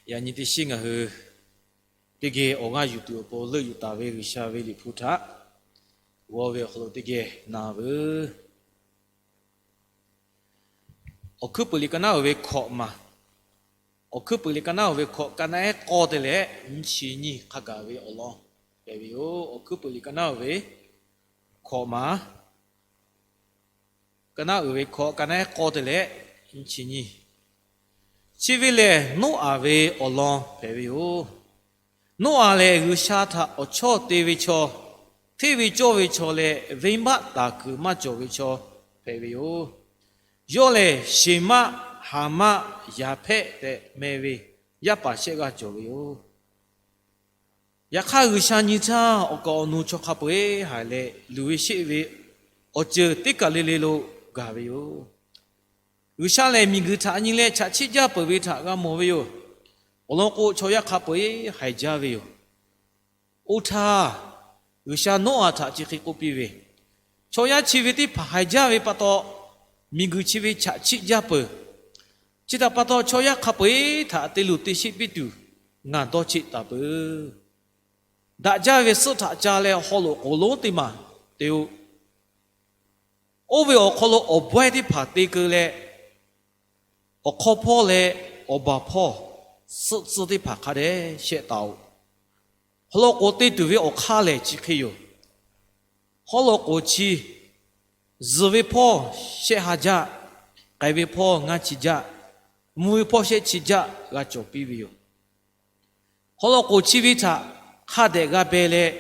Yaꞈ nyi teˇ shiˉ ngaˬ hui teˇ geh awˬ g'aˇ yuˬ tuˬ awˬ pon leuˆ yuˬ taˍ ve G'uiˬsha ve liꞈ hpu htaꞈ g'aw ve awˬ hk'aw lo teˇ geh na veuˬ. Awˬ hkuiˉ puiˍ liꞈ ka naˉ uiˍ ve hkawꞈ maˬ, awˬ hkuiˉ puiˍ liꞈ ka naˉ uiˍ ve hkawꞈ, ka naˉ ehˉ k'awˇ te leh nyiˇ chi nyiˇ hk'a gaˬ ve awˬ lawn hpehꞈ ve yoˬ. Awˬ hkuiˉ puiˍ liꞈ ka naˉ uiˍ ve hkawꞈ maˬ, ka naˉ uiˍ ve hkawꞈ, ka naˉ ehˉ k'awˇ te leh nyiˇ chi nyiˇ. Chi ve lehˬ Noˉaꞈ ve awˬ lawn hpehꞈ ve yoˬ. Noˉaꞈ lehˬ G'uiˬsha htaꞈ awˬ chawˇ te ve chaw, hteˇ ve cawˇ ve chaw leh venˇbaˆ taˍ kuiˬ maˇ cawˬ ve chaw hpehꞈ ve yoˬ. Yawˇ lehˬ Sheˍmaˆ, Haˍmaˆ, Yaˍhpehˆ tehꞈ meh ve yaˇ paˍ shehˆ g'aˇ cawˬ ve yoˬ. Yaꞈ hk'aˇ G'uiˬsha nyi htaˇ awˬ kaˍ awˬ nu chaw hk'a peu-eˬ haiˬ leh luˬ ve sheˆ ve awˬ ceuˬ teˇ kaˬ le le lo gaˬ ve yoˬ. G'uiˬsha lehˬ miˬguiˬ htaꞈ nyi leh chaꞈ chiˆ jaˇ peuˬ ve htaꞈ g'a mawˬ ve yoˬ. Awˬ lawn k'o chaw yaˇ hk'a peu-eˬ haiˬ jaˇ ve yoˬ. Oˇ htaˇ G'uiˬsha Noˉaꞈ htaꞈ chi hk'e k'oˆ piˇ ve, Chaw yaˇ chi ve teˇ hpaˍ haiˬ jaˇ ve pa taw, miˬguiˬ chi ve chaꞈ chiˆ jaˇ peuˬ. Chi htaꞈ pa taw chaw yaˇ hk'a peu-eˬ htaꞈ te luˬ te sheˆ piˇ tuˬ ngaˬ dawˇ cheˆ taˍ peuˬ. Daꞈ jaˇ ve suhˆ htaꞈ ca leh haw loꞈ k'oˍ lonˉ teˇ maˬ te-o. Oˇ ve awˬ hk'aw lo awˬ bawehˇ teˇ hpaˍ te keu leh, awˬ hk'aw hpawˇ leh awˬ baˬ hpawˇ suhˆ tcuhˇ teˇ hpaˍ hk'a dehꞈ shehˆ taˍ-oꞈ. Haw loꞈ k'oˍ te tuˬ ve awˬ hk'aˇ lehˬ chi hk'e yoˬ. Haw loꞈ k'oˍ chi zuhˬ ve hpawˇ shehˆ ha jaˆ, k'ai ve hpawˇ ngaˇ chi jaˆ, mvuh ve hpawˇ shehˆ chi jaˆ g'a cawˬ piˇ ve yoˬ. Haw loꞈ k'oˍ chi ve htaꞈ hk'a dehꞈ g'a beh leh,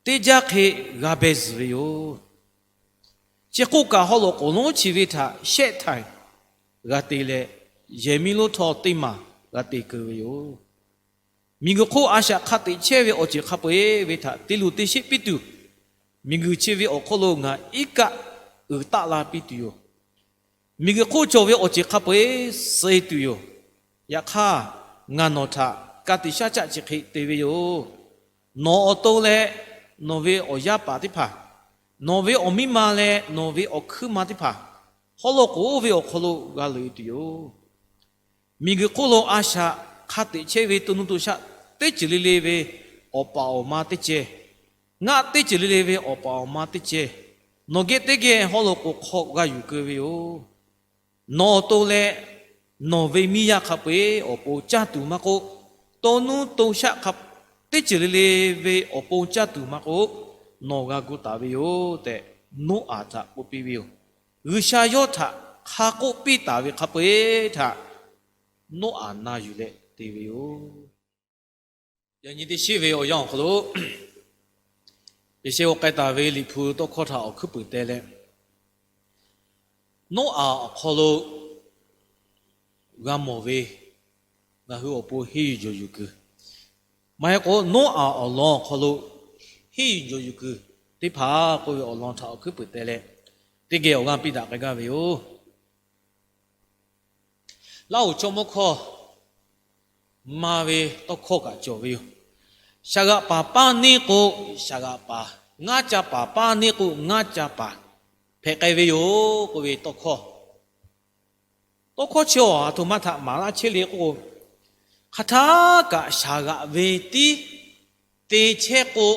teˇ jaˇ hk'e g'a beh zuhˬ ve yoˬ. Chi hk'oˆ kaꞈ haw loꞈ k'oˍ lonˉ chi ve htaꞈ shehˆ htaiˍ g'a te leh, yehˬ miˇ lonˉ htawˇ teˇ maˬ g'a te keu ve yoˬ. Miˬguiˬ hk'oˆ a shaꞈ hk'a teꞈ chehˇ ve awˬ ceuˬ hk'a peu-eˬ ve htaꞈ te luˬ te sheˆ piˇ tuˬ, miˬguiˬ chi ve awˬ hk'oˆ lo ngaˬ iˉ kaˆ uiˍ taˆ la piˇ tuˬ yoˬ. Miˬguiˬ hk'oˆ cawˬ ve awˬ ceuˬ hk'a peu-eˬ suh-e tuˬ yoˬ. Yaꞈ hk'aˇ, ngaˬ nawˬ htaꞈ ka tiꞈ shaˉ caˆ chi hk'e te ve yoˬ. Nawˬ awˬ to leh nawˬ ve awˬ yaˇ paˍ teˇ hpaˍ, nawˬ ve awˬ miˇ ma leh nawˬ ve awˬ hkuiˉ ma teˇ hpaˍ, haw loꞈ k'oˍ oˇ ve awˬ hk'aw lo g'a loꞈ-e tuˬ yoˬ. Miˬguiˬ hk'oˆ lo a shaꞈ hk'a teꞈ chehˇ ve to nuˇ to shaˆ teˇ ceuˬ le le ve awˬ paˍ awˬ ma teˇ ceh, ngaˆ teˇ ceuˬ le le ve awˬ paˍ awˬ ma teˇ ceh, nawˬ geh teˇ geh haw loꞈ k'oˍ hk'aw g'a yuˬ keu ve yoˬ. Nawˬ awˬ to leh nawˬ ve miˇ yaˇ hk'a peu-eˬ awˬ pon caˇ tuˬ maˇ k'oˆ, to nuˇ to shaˆ hk'a teˇ ceuˬ le le ve awˬ pon caˇ tuˬ maˇ k'oˆ, nawˬ g'a gu taˍ ve yoˬ tehꞈ, Noˉaꞈ htaꞈ k'oˆ piˇ ve yoˬ. G'uiˬsha yawˇ htaꞈ hk'a k'oˆ piˇ taˍ ve hk'a peu-eˬ htaꞈ Noˉaꞈ na yuˬ leh te ve yoˬ. Yaꞈ nyi teˇ shiˉ ve awˬ yanˇ awˬ hk'aw lo, Eˍsehˇ g'aw k'ai taˍ ve liꞈ hpu tawˇ hkawˇ htaꞈ awˬ hkuiˉ puiˍ teh leh, Noˉaꞈ awˬ hk'aw lo g'a mawˬ ve ngaˬ hui awˬ pon henˇ yuˬ jawˬ yuˬ kuiˬ, maˇ heˆ k'o Noˉaꞈ awˬ lawn awˬ hk'aw lo henˇ yuˬ jawˬ yuˬ kuiˬ teˇ hpaˍ k'oˆ ve awˬ lawn htaꞈ awˬ hkuiˉ puiˍ teh leh, teˇ geh awˬ g'aˇ piˇ daꞈ k'ai gaˇ ve yoˬ. Laˇ hoꞈ chaw mawˇ hkawˇ ma ve tawˇ hkawˇ kaꞈ cawˬ ve yoˬ. Shaˍ g'aꞈ paˍ paˇ neˇ k'o, shaˍ g'aꞈ paˍ, ngaˇ ca paˍ paˇ neˇ k'o, ngaˇ ca paˍ hpehꞈ k'ai ve yoˬ k'oˆ ve tawˇ hkawˇ. Tawˇ hkawˇ chi awˬ aˬ htoꞈ ma htaꞈ maˍ laˇ chehˇ le k'o, hk'aˬ htaˇ kaꞈ shaˍ g'aꞈ ve tiˉ te chehˇ k'o,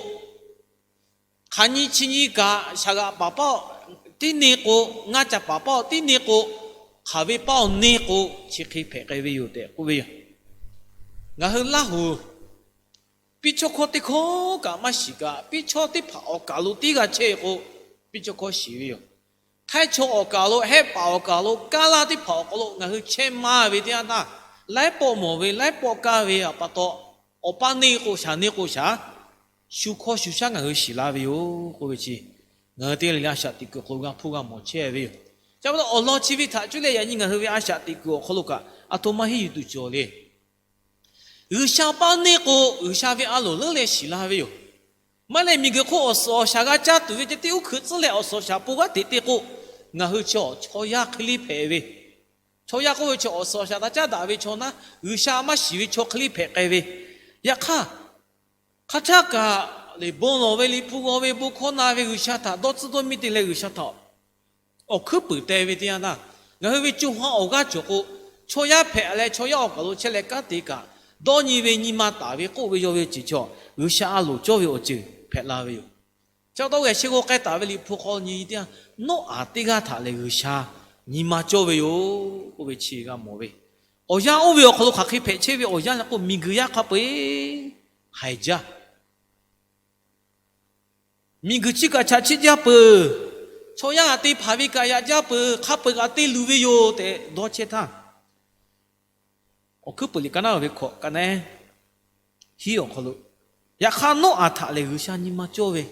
hk'aˬ nyi chi nyi kaꞈ shaˍ g'aꞈ paˍ paˇ tiˉ neˇ k'o, ngaˇ ca paˍ paˇ tiˉ neˇ k'o, hk'aˬ ve paˇ neˇ k'o, chi hk'e hpehꞈ k'ai ve yoˬ tehꞈ k'oˆ ve yoˬ. Ngaˬ hui Laˇ hoꞈ piˇ chawˇ hkawˇ teˇ hkawˇ kaꞈ maˇ shiˍ kaꞈ, piˇ chawˇ teˇ hpaˍ awˬ kaˬ lo tiˉ g'a chehˇ k'o, piˇ chawˇ hkawˇ shiˍ ve yoˬ. Htaiˇ chaw awˬ kaˬ lo, hehˉ paˍ awˬ kaˬ lo, kaˇ laˇ teˇ hpaˍ awˬ hk'aw lo ngaˬ hui chehˇ maˇ ve teˇ yanˇ htaˇ, laiˉ pawˆ mawˬ ve laiˉ pawˆ kaˇ ve pa taw, awˬ paˇ neˇ k'o shaˍ, neˇ k'o shaˍ, shu hkawˇ shu shaˉ ngaˬ hui shiˍ la ve yoˬ k'oˆ ve chi, ngaˬ hui teˇ g'aˇ le le a shaꞈ teꞈ kuiˬ awˬ hk'aw lo g'a hpuˇ g'a mawˬ chehˇ ve yoˬ. Chi pa taw awˬ lawn chi ve htaꞈ cuˇ leh yaꞈ nyi ngaˬ hui ve a shaꞈ teꞈ kuiˬ awˬ hk'aw lo kaꞈ aˬ htoꞈ ma henˇ yuˬ tuˬ cawˬ le. G'uiˬsha paˇ neˇ k'o, G'uiˬsha ve a loˍ leuˉ leh shiˍ la ve yoˬ. Maˇ lehˬ, miˬguiˬ hk'oˆ awˬ suhˍ awˬ shaˍ g'a caˇ tuˬ ve ceh tiˉ uˉ hkui tcuhˉ leh awˬ suhˍ awˬ shaˍ pon g'aˇ teꞈ te k'o, ngaˬ hui chaw, chaw yaˇ hk'e le hpehꞈ ve, chaw yaˇ k'oˆ ve chaw awˬ suhˍ awˬ shaˍ htaꞈ caˉ daꞈ ve chaw naˉ, G'uiˬsha maˇ shiˍ ve chaw hk'e le hpehꞈ k'ai ve. Yaꞈ hk'aˇ, hk'aˬ htaˇ kaꞈ lehˬ, bon lawˬ ve, liꞈ hpu g'aw ve, bon hkawˇ na ve, G'uiˬsha htaꞈ dawˇ tcuhˉ dawˇ miˇ te leh G'uiˬsha htaꞈ awˬ hkuiˉ puiˍ teh ve teˇ yanˇ htaˇ, ngaˬ hui ve co ha awˬ g'aˇ cawˬ k'o, Chaw yaˇ hpehꞈ leh chaw yaˇ awˬ kaˬ lo chehˇ leh kanˉ te kaꞈ, dawˇ nyi ve nyi ma taˍ ve k'oˆ ve yaw ve awˬ ceuˬ chaw, G'uiˬsha a loˍ cawˇ ve awˬ ceuˬ hpehꞈ la ve yoˬ. Chi pa taw g'uiˬsha g'aw k'ai taˍ ve Liꞈ hpu hk'aw nyi teˇ yanˇ, Noˉaꞈ teˇ g'aˇ htaꞈ lehˬ G'uiˬsha nyi ma cawˇ ve yoˬ k'oˆ ve chi g'a mawˬ ve. Awˬ yanˇ oˇ ve awˬ hk'aw lo hk'aˬ hk'e hpehꞈ chehˇ ve awˬ yanˇ leh k'o, miˬguiˬ yaˇ hk'a peu-eˬ haiˬ jaˇ. Miˬguiˬ chi kaꞈ chaꞈ chiˆ jaˇ peuˬ. Chaw yaˇ g'aꞈ te hpanˍ ve kaꞈ yaꞈ jaˇ peuˬ. Hk'a peu-eˬ kaꞈ te luˬ ve yoˬ tehꞈ dawˇ chehˇ htaˇ, Awˬ hkuiˉ peuˬ liꞈ ka naˉ ve hkawꞈ ka naˉ hiˉ awˬ hk'aw lo, yaꞈ hk'aˇ Noˉaꞈ htaꞈ lehˬ G'uiˬsha nyi ma cawˇ ve,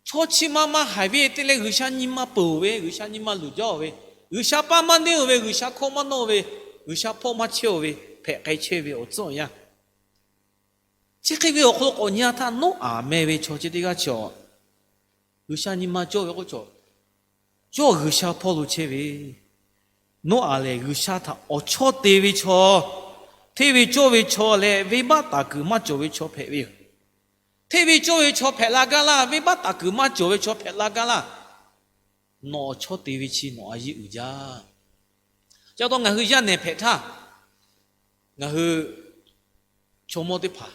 chaw chi ma maˇ haiˬ ve te leh G'uiˬsha nyi ma peuˬ-oˬ ve, G'uiˬsha nyi ma luˬ jaˇ-oˬ ve, G'uiˬsha paˇ maˇ neˇ-oˬ ve, G'uiˬsha hkawˇ maˇ nawˇ ve, G'uiˬsha hpawˇ maˇ chehˇ-oˬ ve hpehꞈ k'ai chehˇ ve awˬ tcuhˉ awˬ yanˇ, chi hk'e ve awˬ hk'aw lo k'awꞈ nyi-a htaˇ, Noˉaꞈ meh ve chaw chi teˇ g'aˇ chi awˬ, G'uiˬsha nyi ma cawˇ ve k'oˆ chaw, yawˇ G'uiˬsha hpawˇ lo chehˇ ve, Noˉaꞈ lehˬ G'uiˬsha htaꞈ awˬ chawˇ te ve chaw, hteˇ ve cawˇ ve chaw leh venˇbaˆ taˍ kuiˬ maˇ cawˬ ve chaw hpehꞈ ve yoˬ. Hteˇ ve cawˇ ve chaw hpehꞈ la gaˇ laˇ, venˇbaˆ taˍ kuiˬ maˇ cawˬ ve chaw hpehꞈ la gaˇ laˇ. Nawˬ awˬ chawˇ te ve chi nawˬ a yiˇ uiˍ jaˇ. Chi pa taw ngaˬ hui yaˇ nehˬ hpehꞈ htaˇ, ngaˬ hui chaw mawˇ teˇ hpaˍ,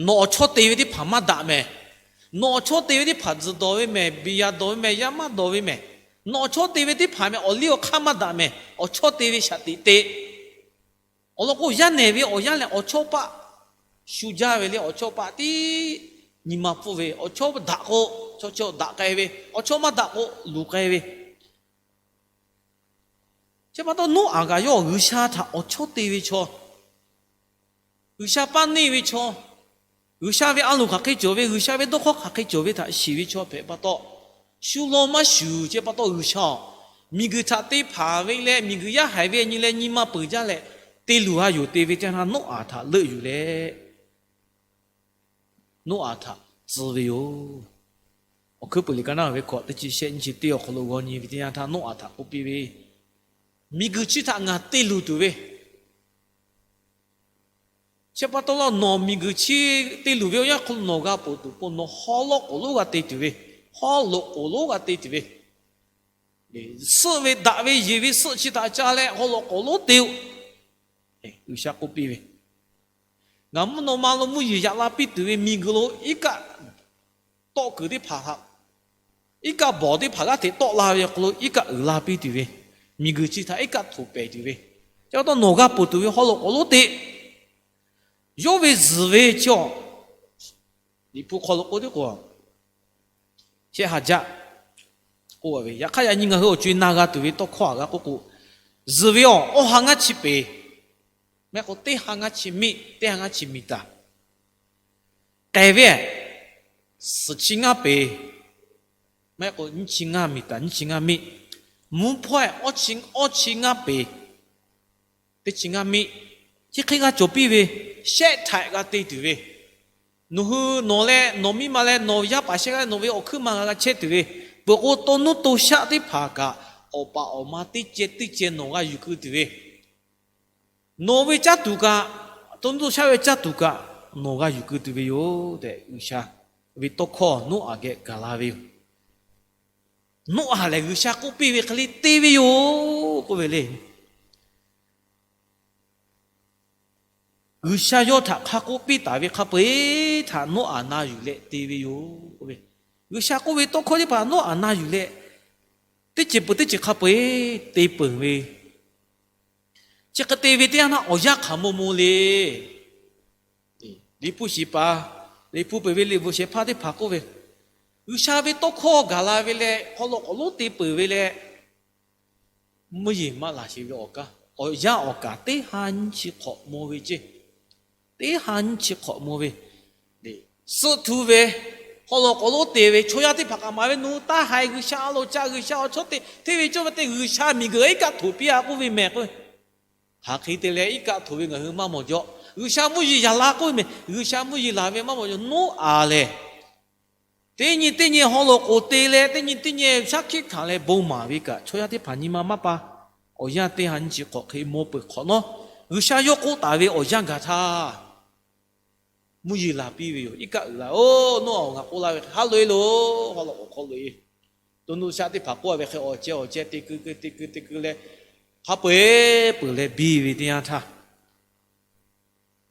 nawˬ awˬ chawˇ te ve teˇ hpaˍ maˇ daꞈ mehˍ. Nawˬ awˬ chawˇ te ve teˇ hpaˍ tzuhˬ dawˬ ve mehˍ, biˬ yaꞈ dawˬ ve mehˍ, yaˇ maˇ dawˬ ve mehˍ. Nawˬ awˬ chawˇ te ve teˇ hpaˍ mehˍ awˬ liˇ awˬ hk'aˇ maˇ daꞈ mehˍ. Awˬ chawˇ te ve shaˍ tiꞈ te. Awˬ lawn k'o, yaˇ nehˬ ve awˬ yanˇ lehˬ, awˬ chawˇ paˆ shu jaˇ ve le, awˬ chawˇ paˆ tiˉ nyi ma pfuhˇ ve, awˬ chawˇ daꞈ k'o, chaw chaw daꞈ k'ai ve, awˬ chawˇ maˇ daꞈ k'o, luˬ k'ai ve. Chi pa taw Noˉaꞈ kaꞈ yawˇ G'uiˬsha htaꞈ awˬ chawˇ te ve chaw, G'uiˬsha paˇ neˇ ve chaw, G'uiˬsha ve a loˍ hk'aˬ hk'e cawˬ ve, G'uiˬsha ve dawˇ hkawˇ hk'aˬ hk'e cawˬ ve htaꞈ shiˍ ve chaw hpehꞈ pa taw, shu law maˇ shuˍ. Chi pa taw G'uiˬsha-oˬ, miˬguiˬ htaꞈ te hpanˍ ve leh miˬguiˬ yaˇ haiˬ ve nyi leh nyi ma peuˬ jaˇ leh, te luˬ a yoˬ te ve teˇ yanˇ, Noˉaꞈ htaꞈ leuˆ yuˬ leh Noˉaꞈ htaꞈ tcuh ve yoˬ. Awˬ hkuiˉ peuˬ liꞈ ka naˉ ve hkawꞈ teˇ chi shehˆ nyiˇ chi teˇ awˬ hk'aw lo g'aw nyi ve teˇ yanˇ htaˇ, Noˉaꞈ htaꞈ k'oˆ piˇ ve, Miˬguiˬ chi htaꞈ ngaˬ te luˬ tuˬ ve, chi pa taw law nawˬ miˬguiˬ chi te luˬ ve awˬ yanˇ hk'aw lo nawˬ g'a ponˬ tuˬ pon nawˬ haw lawˆ k'oˍ lonˉ g'a te tuˬ ve, haw loꞈ k'oˍ lonˉ g'a te tuˬ ve, suhˆ ve daꞈ ve yeˬ ve suhˆ chi htaꞈ ca leh haw loꞈ k'oˍ lonˉ te-o. G'uiˬsha k'oˆ piˇ ve, Ngaˬ mvuhˇ naw ma lo mvuhˇ yeˬ yaꞈ la piˇ tuˬ ve miˬguiˬ lo iˉ kaˆ tawˆ kuiˬ teˇ hpaˍ htaꞈ, iˉ kaˆ bawˬ teˇ hpaˍ g'aˇ hteꞈ tawˆ la ve awˬ hk'aw lo iˉ kaˆ uiˍ la piˇ tuˬ ve, miˬguiˬ chi htaꞈ iˉ kaˆ htoꞈ pehˍ tuˬ ve, chi pa taw nawˬ g'a ponˬ tuˬ ve haw loꞈ k'oˍ lonˉ te, yawˇ ve zuhˬ ve chi awˬ, Liꞈ hpu hk'aw lo k'oˆ teˇ k'o, shehˆ ha jaˆ k'oˆ ve, yaꞈ hk'aˇ yaꞈ nyi ngaˬ hui awˬ co-e na g'a tuˬ ve tawˇ hkawˇ aꞈ g'a k'oˆ k'o, zuhˬ ve awˬ, awˇ ha ngaˇ chi peˍ, mehˆ k'o teˇ ha ngaˇ chi miˆ, teˇ ha ngaˇ chi miˍ taˍ, k'ehˬ ve suhˍ chi ngaˇ peˍ, mehˆ k'o nyiˇ chi ngaˇ miˍ taˍ, nyiˇ chi ngaˇ miˆ, mvuhˇ hpawˇ awˇ chi ngaˇ peˍ, teˇ chi ngaˇ miˆ, chi hk'e g'a cawˬ piˇ ve, shehˆ htaiꞈ g'a te tuˬ ve, nawˬ hui nawˬ leh nawˬ miˇ ma leh nawˬ yaˇ paˍ shehˆ g'aˇ leh nawˬ ve awˬ hkuiˉ ma g'a g'a chehˇ tuˬ ve, peuˬ k'o to nuˇ to shaˆ teˇ hpaˍ kaꞈ awˬ paˍ awˬ ma teˇ ceh teˇ ceh nawˬ g'a yuˬ keu tuˬ ve, nawˬ ve caˇ tuˬ kaꞈ, to nuˇ to shaˆ ve caˇ tuˬ kaꞈ nawˬ g'a yuˬ keu tuˬ ve yoˬ tehꞈ, G'uiˬsha ve tawˇ hkawˇ Noˉaꞈ geh gaˬ la ve yoˬ. Noˉaꞈ lehˬ G'uiˬsha k'oˆ piˇ ve hk'e le te ve yoˬ k'oˆ ve le. G'uiˬsha yawˇ htaꞈ hk'a k'oˆ piˇ taˍ ve hk'a peu-eˬ htaꞈ Noˉaꞈ na yuˬ leh te ve yoˬ k'oˆ ve. G'uiˬsha k'oˆ ve tawˇ hkawˇ teˇ hpaˍ Noˉaꞈ na yuˬ leh, teˇ ceuˬ peuˬ teˇ ceuˬ hk'a peu-eˬ te peuˬ ve. Chi hk'e te ve teˇ yanˇ htaˇ awˬ yanˇ hk'aˬ maw maw le. Liꞈ hpu shiˍ paˍ, Liꞈ hpu peuˬ ve liꞈ bvuhꞈ shehˍ hpaˇ teˇ hpaˍ k'oˆ ve, G'uiˬsha ve tawˇ hkawˇ gaˬ la ve leh haw loꞈ k'oˍ lonˉ te peuˬ ve leh, mvuhˇ yeˬ maˇ laˬ sheˍ ve awˬ kaˇ, awˬ yanˇ awˬ kaˍ teˇ ha nyiˇ chi hk'awꞈ maw ve ceˇ. Teˇ ha nyiˇ chi hk'awꞈ maw ve, suhˆ htu ve, haw loꞈ k'oˍ lonˉ te ve, chaw yaˇ teˇ hpaˍ kaꞈ maˍ ve, nawˬ hui taˇ haiˬ, G'uiˬsha a loˍ caˇ, G'uiˬsha awˬ chawˇ te, hteˇ ve cawˇ ve te, G'uiˬsha miˬguiˬ iˉ kaˆ htoꞈ piˇ-a k'oˆ ve mehˍ k'o, hk'aˬ hk'e te leh iˉ kaˆ htoꞈ ve ngaˬ hui maˇ mawˬ jaw. G'uiˬsha mvuhˇ yeˬ yaꞈ la k'oˆ ve mehˍ, G'uiˬsha mvuhˇ yeˬ laˬ ve maˇ mawˬ jaw. Noˉaꞈ lehˬ teˇ nyi teˇ nyi haw loꞈ k'oˍ te leh, teˇ nyi teˇ nyi shaˉ hkiˆ hkanˍ leh bon maˍ ve kaꞈ, chaw yaˇ teˇ hpaˍ nyi ma maˇ pa. Awˬ yanˇ teˇ ha nyiˇ chi hk'awꞈ hk'e maw peuˬ hk'awꞈ nawˉ, G'uiˬsha yawˇ k'oˆ taˍ ve awˬ yanˇ gaˬ htaˇ, mvuhˇ yeˬ laˬ piˇ ve yoˬ. Iˉ kaˆ uiˍ la-oˬ, Noˉaꞈ-oˬ, ngaˬ k'oˆ laˇ ve hk'e ha loꞈ-e loˬ, haw loꞈ k'oˍ hk'aw loꞈ-e. Toˇ nuˇ shaˆ teˇ hpaˍ k'oˆ ve hk'e awˬ ceh awˬ ceh te keu keu te keu te keu leh, hk'a peu-eˬ peu-eˬ leh biˇ ve teˇ yanˇ htaˇ,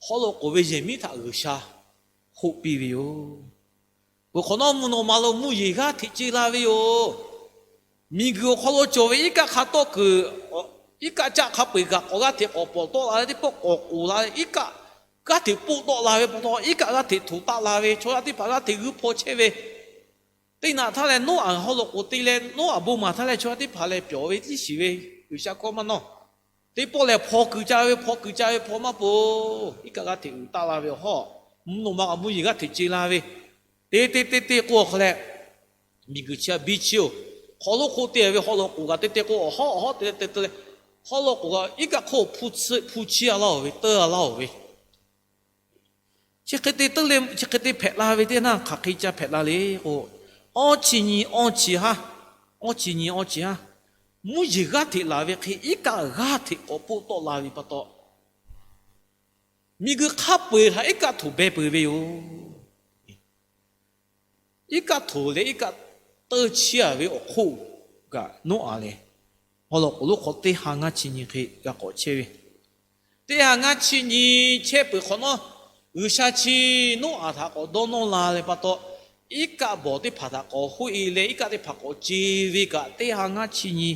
hawˉ lo k'oˍ ve yehˬ miˉ htaꞈ G'uiˬsha hoˆ piˇ ve yoˬ. Peuˬ hk'awꞈ nawˉ mvuhˇ naw ma lo mvuhˇ yeˬ g'aˇ hteꞈ ce la ve yoˬ. Miˬguiˬ awˬ hk'aw lo cawˬ ve iˉ kaˆ hk'a tawˆ kuiˬ, iˉ kaˆ caˆ hk'a peu-eˬ kaꞈ k'awꞈ g'aˇ hteꞈ k'awꞈ pawˍ tawˆ la leh, teˇ pawˆ k'awꞈ k'oˍ la leh, iˉ kaˆ g'aˇ hteꞈ poˆ tawˆ la ve pa taw, iˉ kaˆ g'aˇ hteꞈ htoꞈ taˆ la ve, chaw yaˇ teˇ hpaˍ g'aˇ hteꞈ g'uiˇ hpaw chehˇ ve, teˇ naꞈ htaˇ leh Noˉaꞈ hawˉ lo k'oˍ te leh, Noˉaꞈ bon maˍ htaˇ leh chaw yaˇ teˇ hpaˍ leh pyawˬ ve tiˉ shiˍ ve, G'uiˬsha hkawˇ maˇ nawˇ. Teˇ pawˆ lehˬ hpaw kuiˬ ca ve, hpaw kuiˬ ca ve hpaw maˇ pon, iˉ kaˆ g'aˇ hteꞈ uiˍ taˆ la ve awˬ hawˉ, mvuhˇ naw ma kaꞈ mvuhˇ yeˬ g'aˇ hteꞈ ce la ve, te te te te k'o awˬ hk'a leh, miˬguiˬ chi a biˇ chi-oˬ, hk'aw lo hk'oˆ te ve hawˉ lo k'oˍ kaꞈ te te k'o awˬ hawˉ awˬ hawˉ te te te leh, hawˉ lo k'oˍ kaꞈ iˉ kaˆ hk'oˆ hpu chi a laˇ-oˬ ve, teuˇ a laˇ-oˬ ve, chi hk'e te teuˇ le, chi hk'e te hpehꞈ la ve teˇ naˇ hk'aˬ hk'e ca hpehꞈ la le k'o, awˇ chi nyi awˇ chi haˉ, awˇ chi nyi awˇ chi haˉ, mvuhˇ yeˬ g'aˇ hteꞈ laˬ ve hk'e iˉ kaˆ g'aˇ hteꞈ k'awꞈ poˆ tawˆ la ve pa taw, miˬguiˬ hk'a peu-eˬ htaꞈ iˉ kaˆ htoꞈ beh peuˬ ve yoˬ. Iˉ kaˆ htoꞈ leh iˉ kaˆ teuˇ chiˇ a ve awˬ hk'oˆ kaꞈ Noˉaꞈ lehˬ, haw lawꞈ k'oˍ lonˉ hk'aw teˇ ha ngaˇ chi nyi hk'e g'a k'awꞈ chehˇ ve, teˇ ha ngaˇ chi nyi chehˇ peuˬ hk'awꞈ nawˉ, G'uiˬsha chi Noˉaꞈ htaꞈ k'awꞈ dawˇ nawˇ la leh pa taw, iˉ kaˆ bawˬ teˇ hpaˍ htaꞈ k'awꞈ hoˆ e leh iˉ kaˆ teˇ hpaˍ k'awꞈ ce ve kaꞈ teˇ ha ngaˇ chi nyi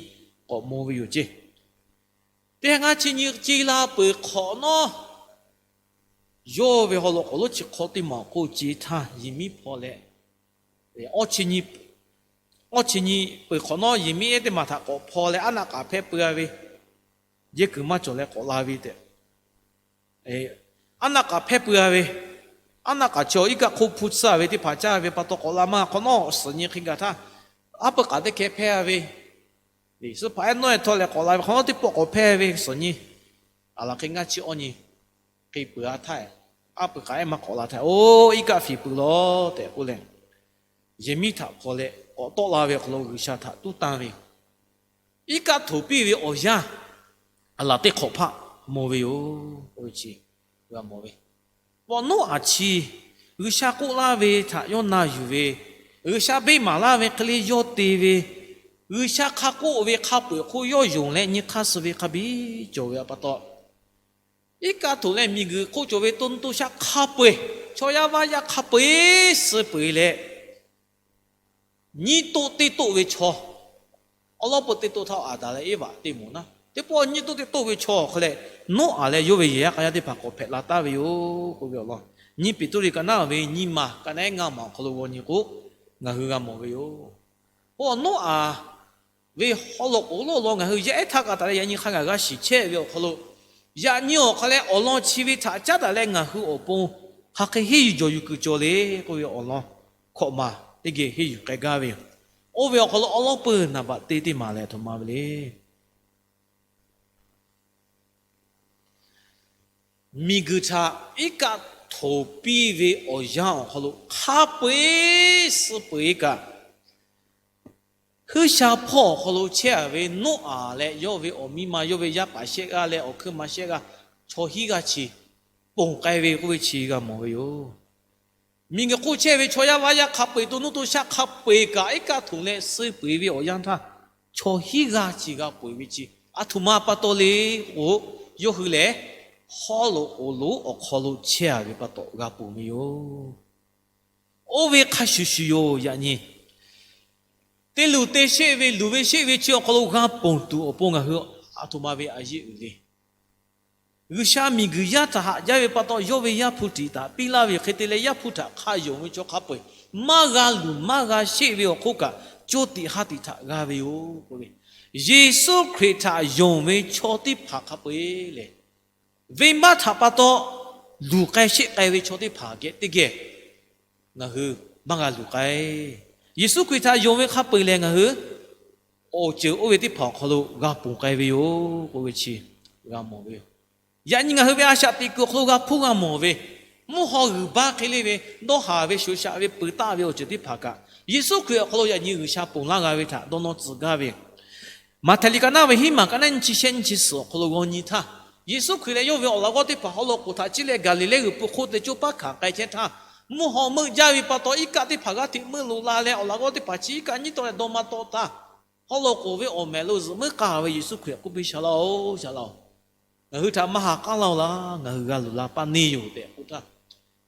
k'awꞈ maw ve yoˬ ceˇ. Teˇ ha ngaˇ chi nyi ce la peuˬ hk'awꞈ nawˉ, yawˇ ve haw lawꞈ k'oˍ lonˉ chi hk'aw teˇ maˬ awˬ hk'oˆ ce htaˇ yehˬ miˉ hpaw leh, awˇ chi nyi peuˬ hk'awꞈ nawˉ yehˬ miˉ ehˉ teˇ maˬ htaꞈ k'awꞈ hpaw leh aˉ naˆ k'aꞈ hpehˇ peuˬ a ve, yehˬ kuiˬ maˇ cawˬ leh k'awꞈ la ve tehꞈ, aˉ naˆ k'aꞈ hpehˇ peuˬ a ve, aˉ naˆ k'aꞈ chi awˬ iˉ kaˆ hk'oˆ hpu tsuhˇ a ve teˇ hpaˍ caˇ ve pa taw k'awꞈ la maˇ hk'awꞈ nawˉ suhˍ nyi hk'e gaˬ htaˇ, aˉ pui k'aꞈ teˇ hkeh hpehˇ a ve, suh hpaˍ ehˉ nawˉ e htawˇ leh k'awꞈ la ve hk'awꞈ nawˉ teˇ pawˆ k'awꞈ hpehˇ ve suhˍ nyi, aˬ laˬ hk'e ngaˇ chi awˇ nyi hk'e peuˬ a htaˇ, aˉ pui k'aꞈ ehˉ maˇ k'awꞈ la htaˇ, oˇ iˉ kaˆ fiˍ peuˬ lawˬ tehꞈ k'oˆ leh, yehˬ miˉ htaꞈ hpaw leh k'awꞈ tawˆ la ve awˬ hk'aw lo G'uiˬsha htaꞈ tuˉ tanˇ ve, iˉ kaˆ htoꞈ piˇ ve awˬ yanˇ aˬ laˬ teˇ hk'awꞈ hpaˆ maw ve yoˬ. Oˇ ve chi g'a mawˬ ve, paw Noˉaꞈ chi G'uiˬsha k'oˆ laˇ ve htaꞈ yawˇ na yuˬ ve, G'uiˬsha beˇ maˍ laˇ ve hk'e le yawˇ te ve, G'uiˬsha hk'a k'oˆ ve hk'a peu-eˬ hk'oˆ yawˇ yonˍ leh nyi hk'aˇ suh ve hk'a biˇ cawˬ ve pa taw, iˉ kaˆ htoꞈ leh miˬguiˬ hk'oˆ cawˬ ve to nuˇ to shaˆ hk'a peu-eˬ, chaw yaˇ vaˇ yaˇ hk'a peu-eˬ suh peu-eˬ leh, nyiˇ toˆ teˇ toˆ ve chaw, awˉ lawˉ peu teˇ toˆ htaˇ Aˍdanˍ leh Eˇvaꞈ teˇ moˍ naˉ teˇ pawˆ nyiˇ toˆ teˇ toˆ ve chaw awˬ hk'aw leh, Noˉaꞈ leh yawˇ ve yehˬ yaˇ k'a yaˇ teˇ hpaˍ k'awꞈ hpehꞈ la taˍ ve yoˬ k'oˆ ve awˬ lawn, nyiˇ Peˍtruˆ ka naˉ ve nyiˇ ma ka naˉ ngaˇ ma awˬ hk'aw lo g'aw nyi k'o, ngaˬ hui g'a mawˬ ve yoˬ. Paw Noˉaꞈ ve haw lawꞈ k'oˍ lonˉ awˬ lawn ngaˬ hui yaˇ ehˉ htaˇ k'a taˍ leh yaꞈ nyi hk'a gaˬ g'a shiˍ chehˇ ve awˬ hk'aw lo, yaꞈ nyi awˬ hk'a leh awˬ lawn chi ve htaꞈ caˉ daꞈ leh ngaˬ hui awˬ pon hk'aˬ hk'e henˇ yuˬ jawˬ yuˬ kuiˬ cawˬ le k'oˆ ve awˬ lawn, hkawꞈ maˬ teˇ geh henˇ yuˬ k'ai gaˇ ve yoˬ. Oˇ ve awˬ hk'aw lo awˉ lawˉ peu naˍ baꞈ te teˇ maˬ lehˬ aˬ htoꞈ ma ve le. Miˬguiˬ htaꞈ iˉ kaˆ htoꞈ piˇ ve awˬ yanˇ awˬ hk'aw lo hk'a peu-eˬ suh peu-eˬ kaꞈ, huiˉ sha hpawˇ awˬ hk'aw lo chehˇ a ve Noˉaꞈ leh yawˇ ve awˬ miˇ ma yawˇ ve yaˇ paˍ shehˆ g'aˇ leh awˬ hkuiˉ ma shehˆ g'aˇ, chaw hiˉ g'aˇ chi ponˬ k'ai ve k'oˆ ve chi g'a mawˬ ve yoˬ. Miˬguiˬ hk'oˆ chehˇ ve chaw yaˇ vaˇ yaˇ hk'a peu-eˬ to nuˇ to shaˆ hk'a peu-eˬ kaꞈ iˉ kaˆ htoꞈ leh suh peu-eˬ ve awˬ yanˇ htaˇ, chaw hiˉ g'aˇ chi g'a peu-eˬ ve chi aˬ htoꞈ ma pa taw le k'o, yawˇ hui lehˬ haw lawꞈ k'oˍ lonˉ awˬ hk'aw lo chehˇ a ve pa taw g'a ponˬ ve yoˬ. Oˇ ve hk'a shuˍ shuˍ yoˬ. Yaꞈ nyi te luˬ te sheˆ ve luˬ ve sheˆ ve chi awˬ hk'aw lo g'a ponˬ tuˬ awˬ pon ngaˬ hui aˬ htoꞈ ma ve a yeˆ uiˍ le. G'uiˬsha miˬguiˬ yaˇ htaꞈ haꞈ jaˇ ve pa taw, yawˇ ve Yaˇ hpu tiꞈ htaꞈ piˇ laˇ ve hk'e te leh, Yaˇ hpu htaꞈ hk'a yonˍ ve chaw hk'a peu-eˬ maˇ g'a luˬ maˇ g'a sheˆ ve awˬ hk'oˆ kaꞈ, co tiꞈ ha tiꞈ htaꞈ g'a ve yoˬ k'oˆ ve, Yeˍsuˆ Hkriꞈ htaꞈ yonˍ ve chaw teˇ hpaˍ hk'a peu-eˬ lehˬ, venˇbaˆ htaꞈ pa taw luˬ k'ai sheˆ k'ai ve chaw teˇ hpaˍ geh teˇ geh ngaˬ hui maˇ g'a luˬ k'ai. Yeˍsuˆ Hkriꞈ htaꞈ yonˍ ve hk'a peu-eˬ lehˬ, ngaˬ hui awˬ ceuˬ oˇ ve teˇ hpaˍ awˬ hk'aw lo g'a ponˬ k'ai ve yoˬ k'oˆ ve chi g'a mawˬ ve yoˬ. Yaꞈ nyi ngaˬ hui ve a shaꞈ teꞈ kuiˬ awˬ hk'aw lo g'a hpuˇ g'a mawˬ ve, mvuhˇ haw g'uiˬ baˆ hk'e le ve, dawˇ haˍ ve shoˍ shaꞈ ve peuˬ taˆ ve awˬ ceuˬ teˇ hpaˍ kaꞈ, Yeˍsuˆ Hkriꞈ awˬ hk'aw lo yaꞈ nyi G'uiˬsha ponˬ laˇ g'a ve htaꞈ dawˇ nawˇ tcuh gaˇ ve, Maꞈhtehˍ liꞈ ka naˉ ve hiˉ maˬ ka naˉ nyiˇ chi shehˆ nyiˇ chi suhˍ awˬ hk'aw lo g'aw nyi htaˇ, Yeˍsuˆ Hkriꞈ leh yawˇ ve awˬ laꞈ g'awˇ teˇ hpaˍ haw lawꞈ k'oˍ htaꞈ ciˇ leh Gaˍliˍlehˇ g'uiˬ pui hk'oˆ te coˇ paˉ hkanˍ k'ai chehˇ htaˇ, Mvuhˇ haw meuˆ jaˇ ve pa taw, iˉ kaˆ teˇ hpaˍ g'aˇ hteꞈ meuˆ loꞈ la leh, awˬ laꞈ g'awˇ teˇ hpaˍ chi iˉ kaˆ nyiˉ tawˆ leh dawˇ maˇ tawˆ htaˇ, haw loꞈ k'oˍ ve awˬ mehˍ lo zuhꞈ meuˉ k'ai ve Yeˍsuˆ Hkriꞈ k'oˆ piˇ, Shaˍ laˇ-oˬ, Shaˍ laˇ-oˬ, ngaˬ hui htaꞈ maˇ ha k'aˉ laˇ-oˬ laˇ. Ngaˬ hui g'a luˬ la paˇ neˇ yoˬ tehꞈ k'oˆ htaˇ,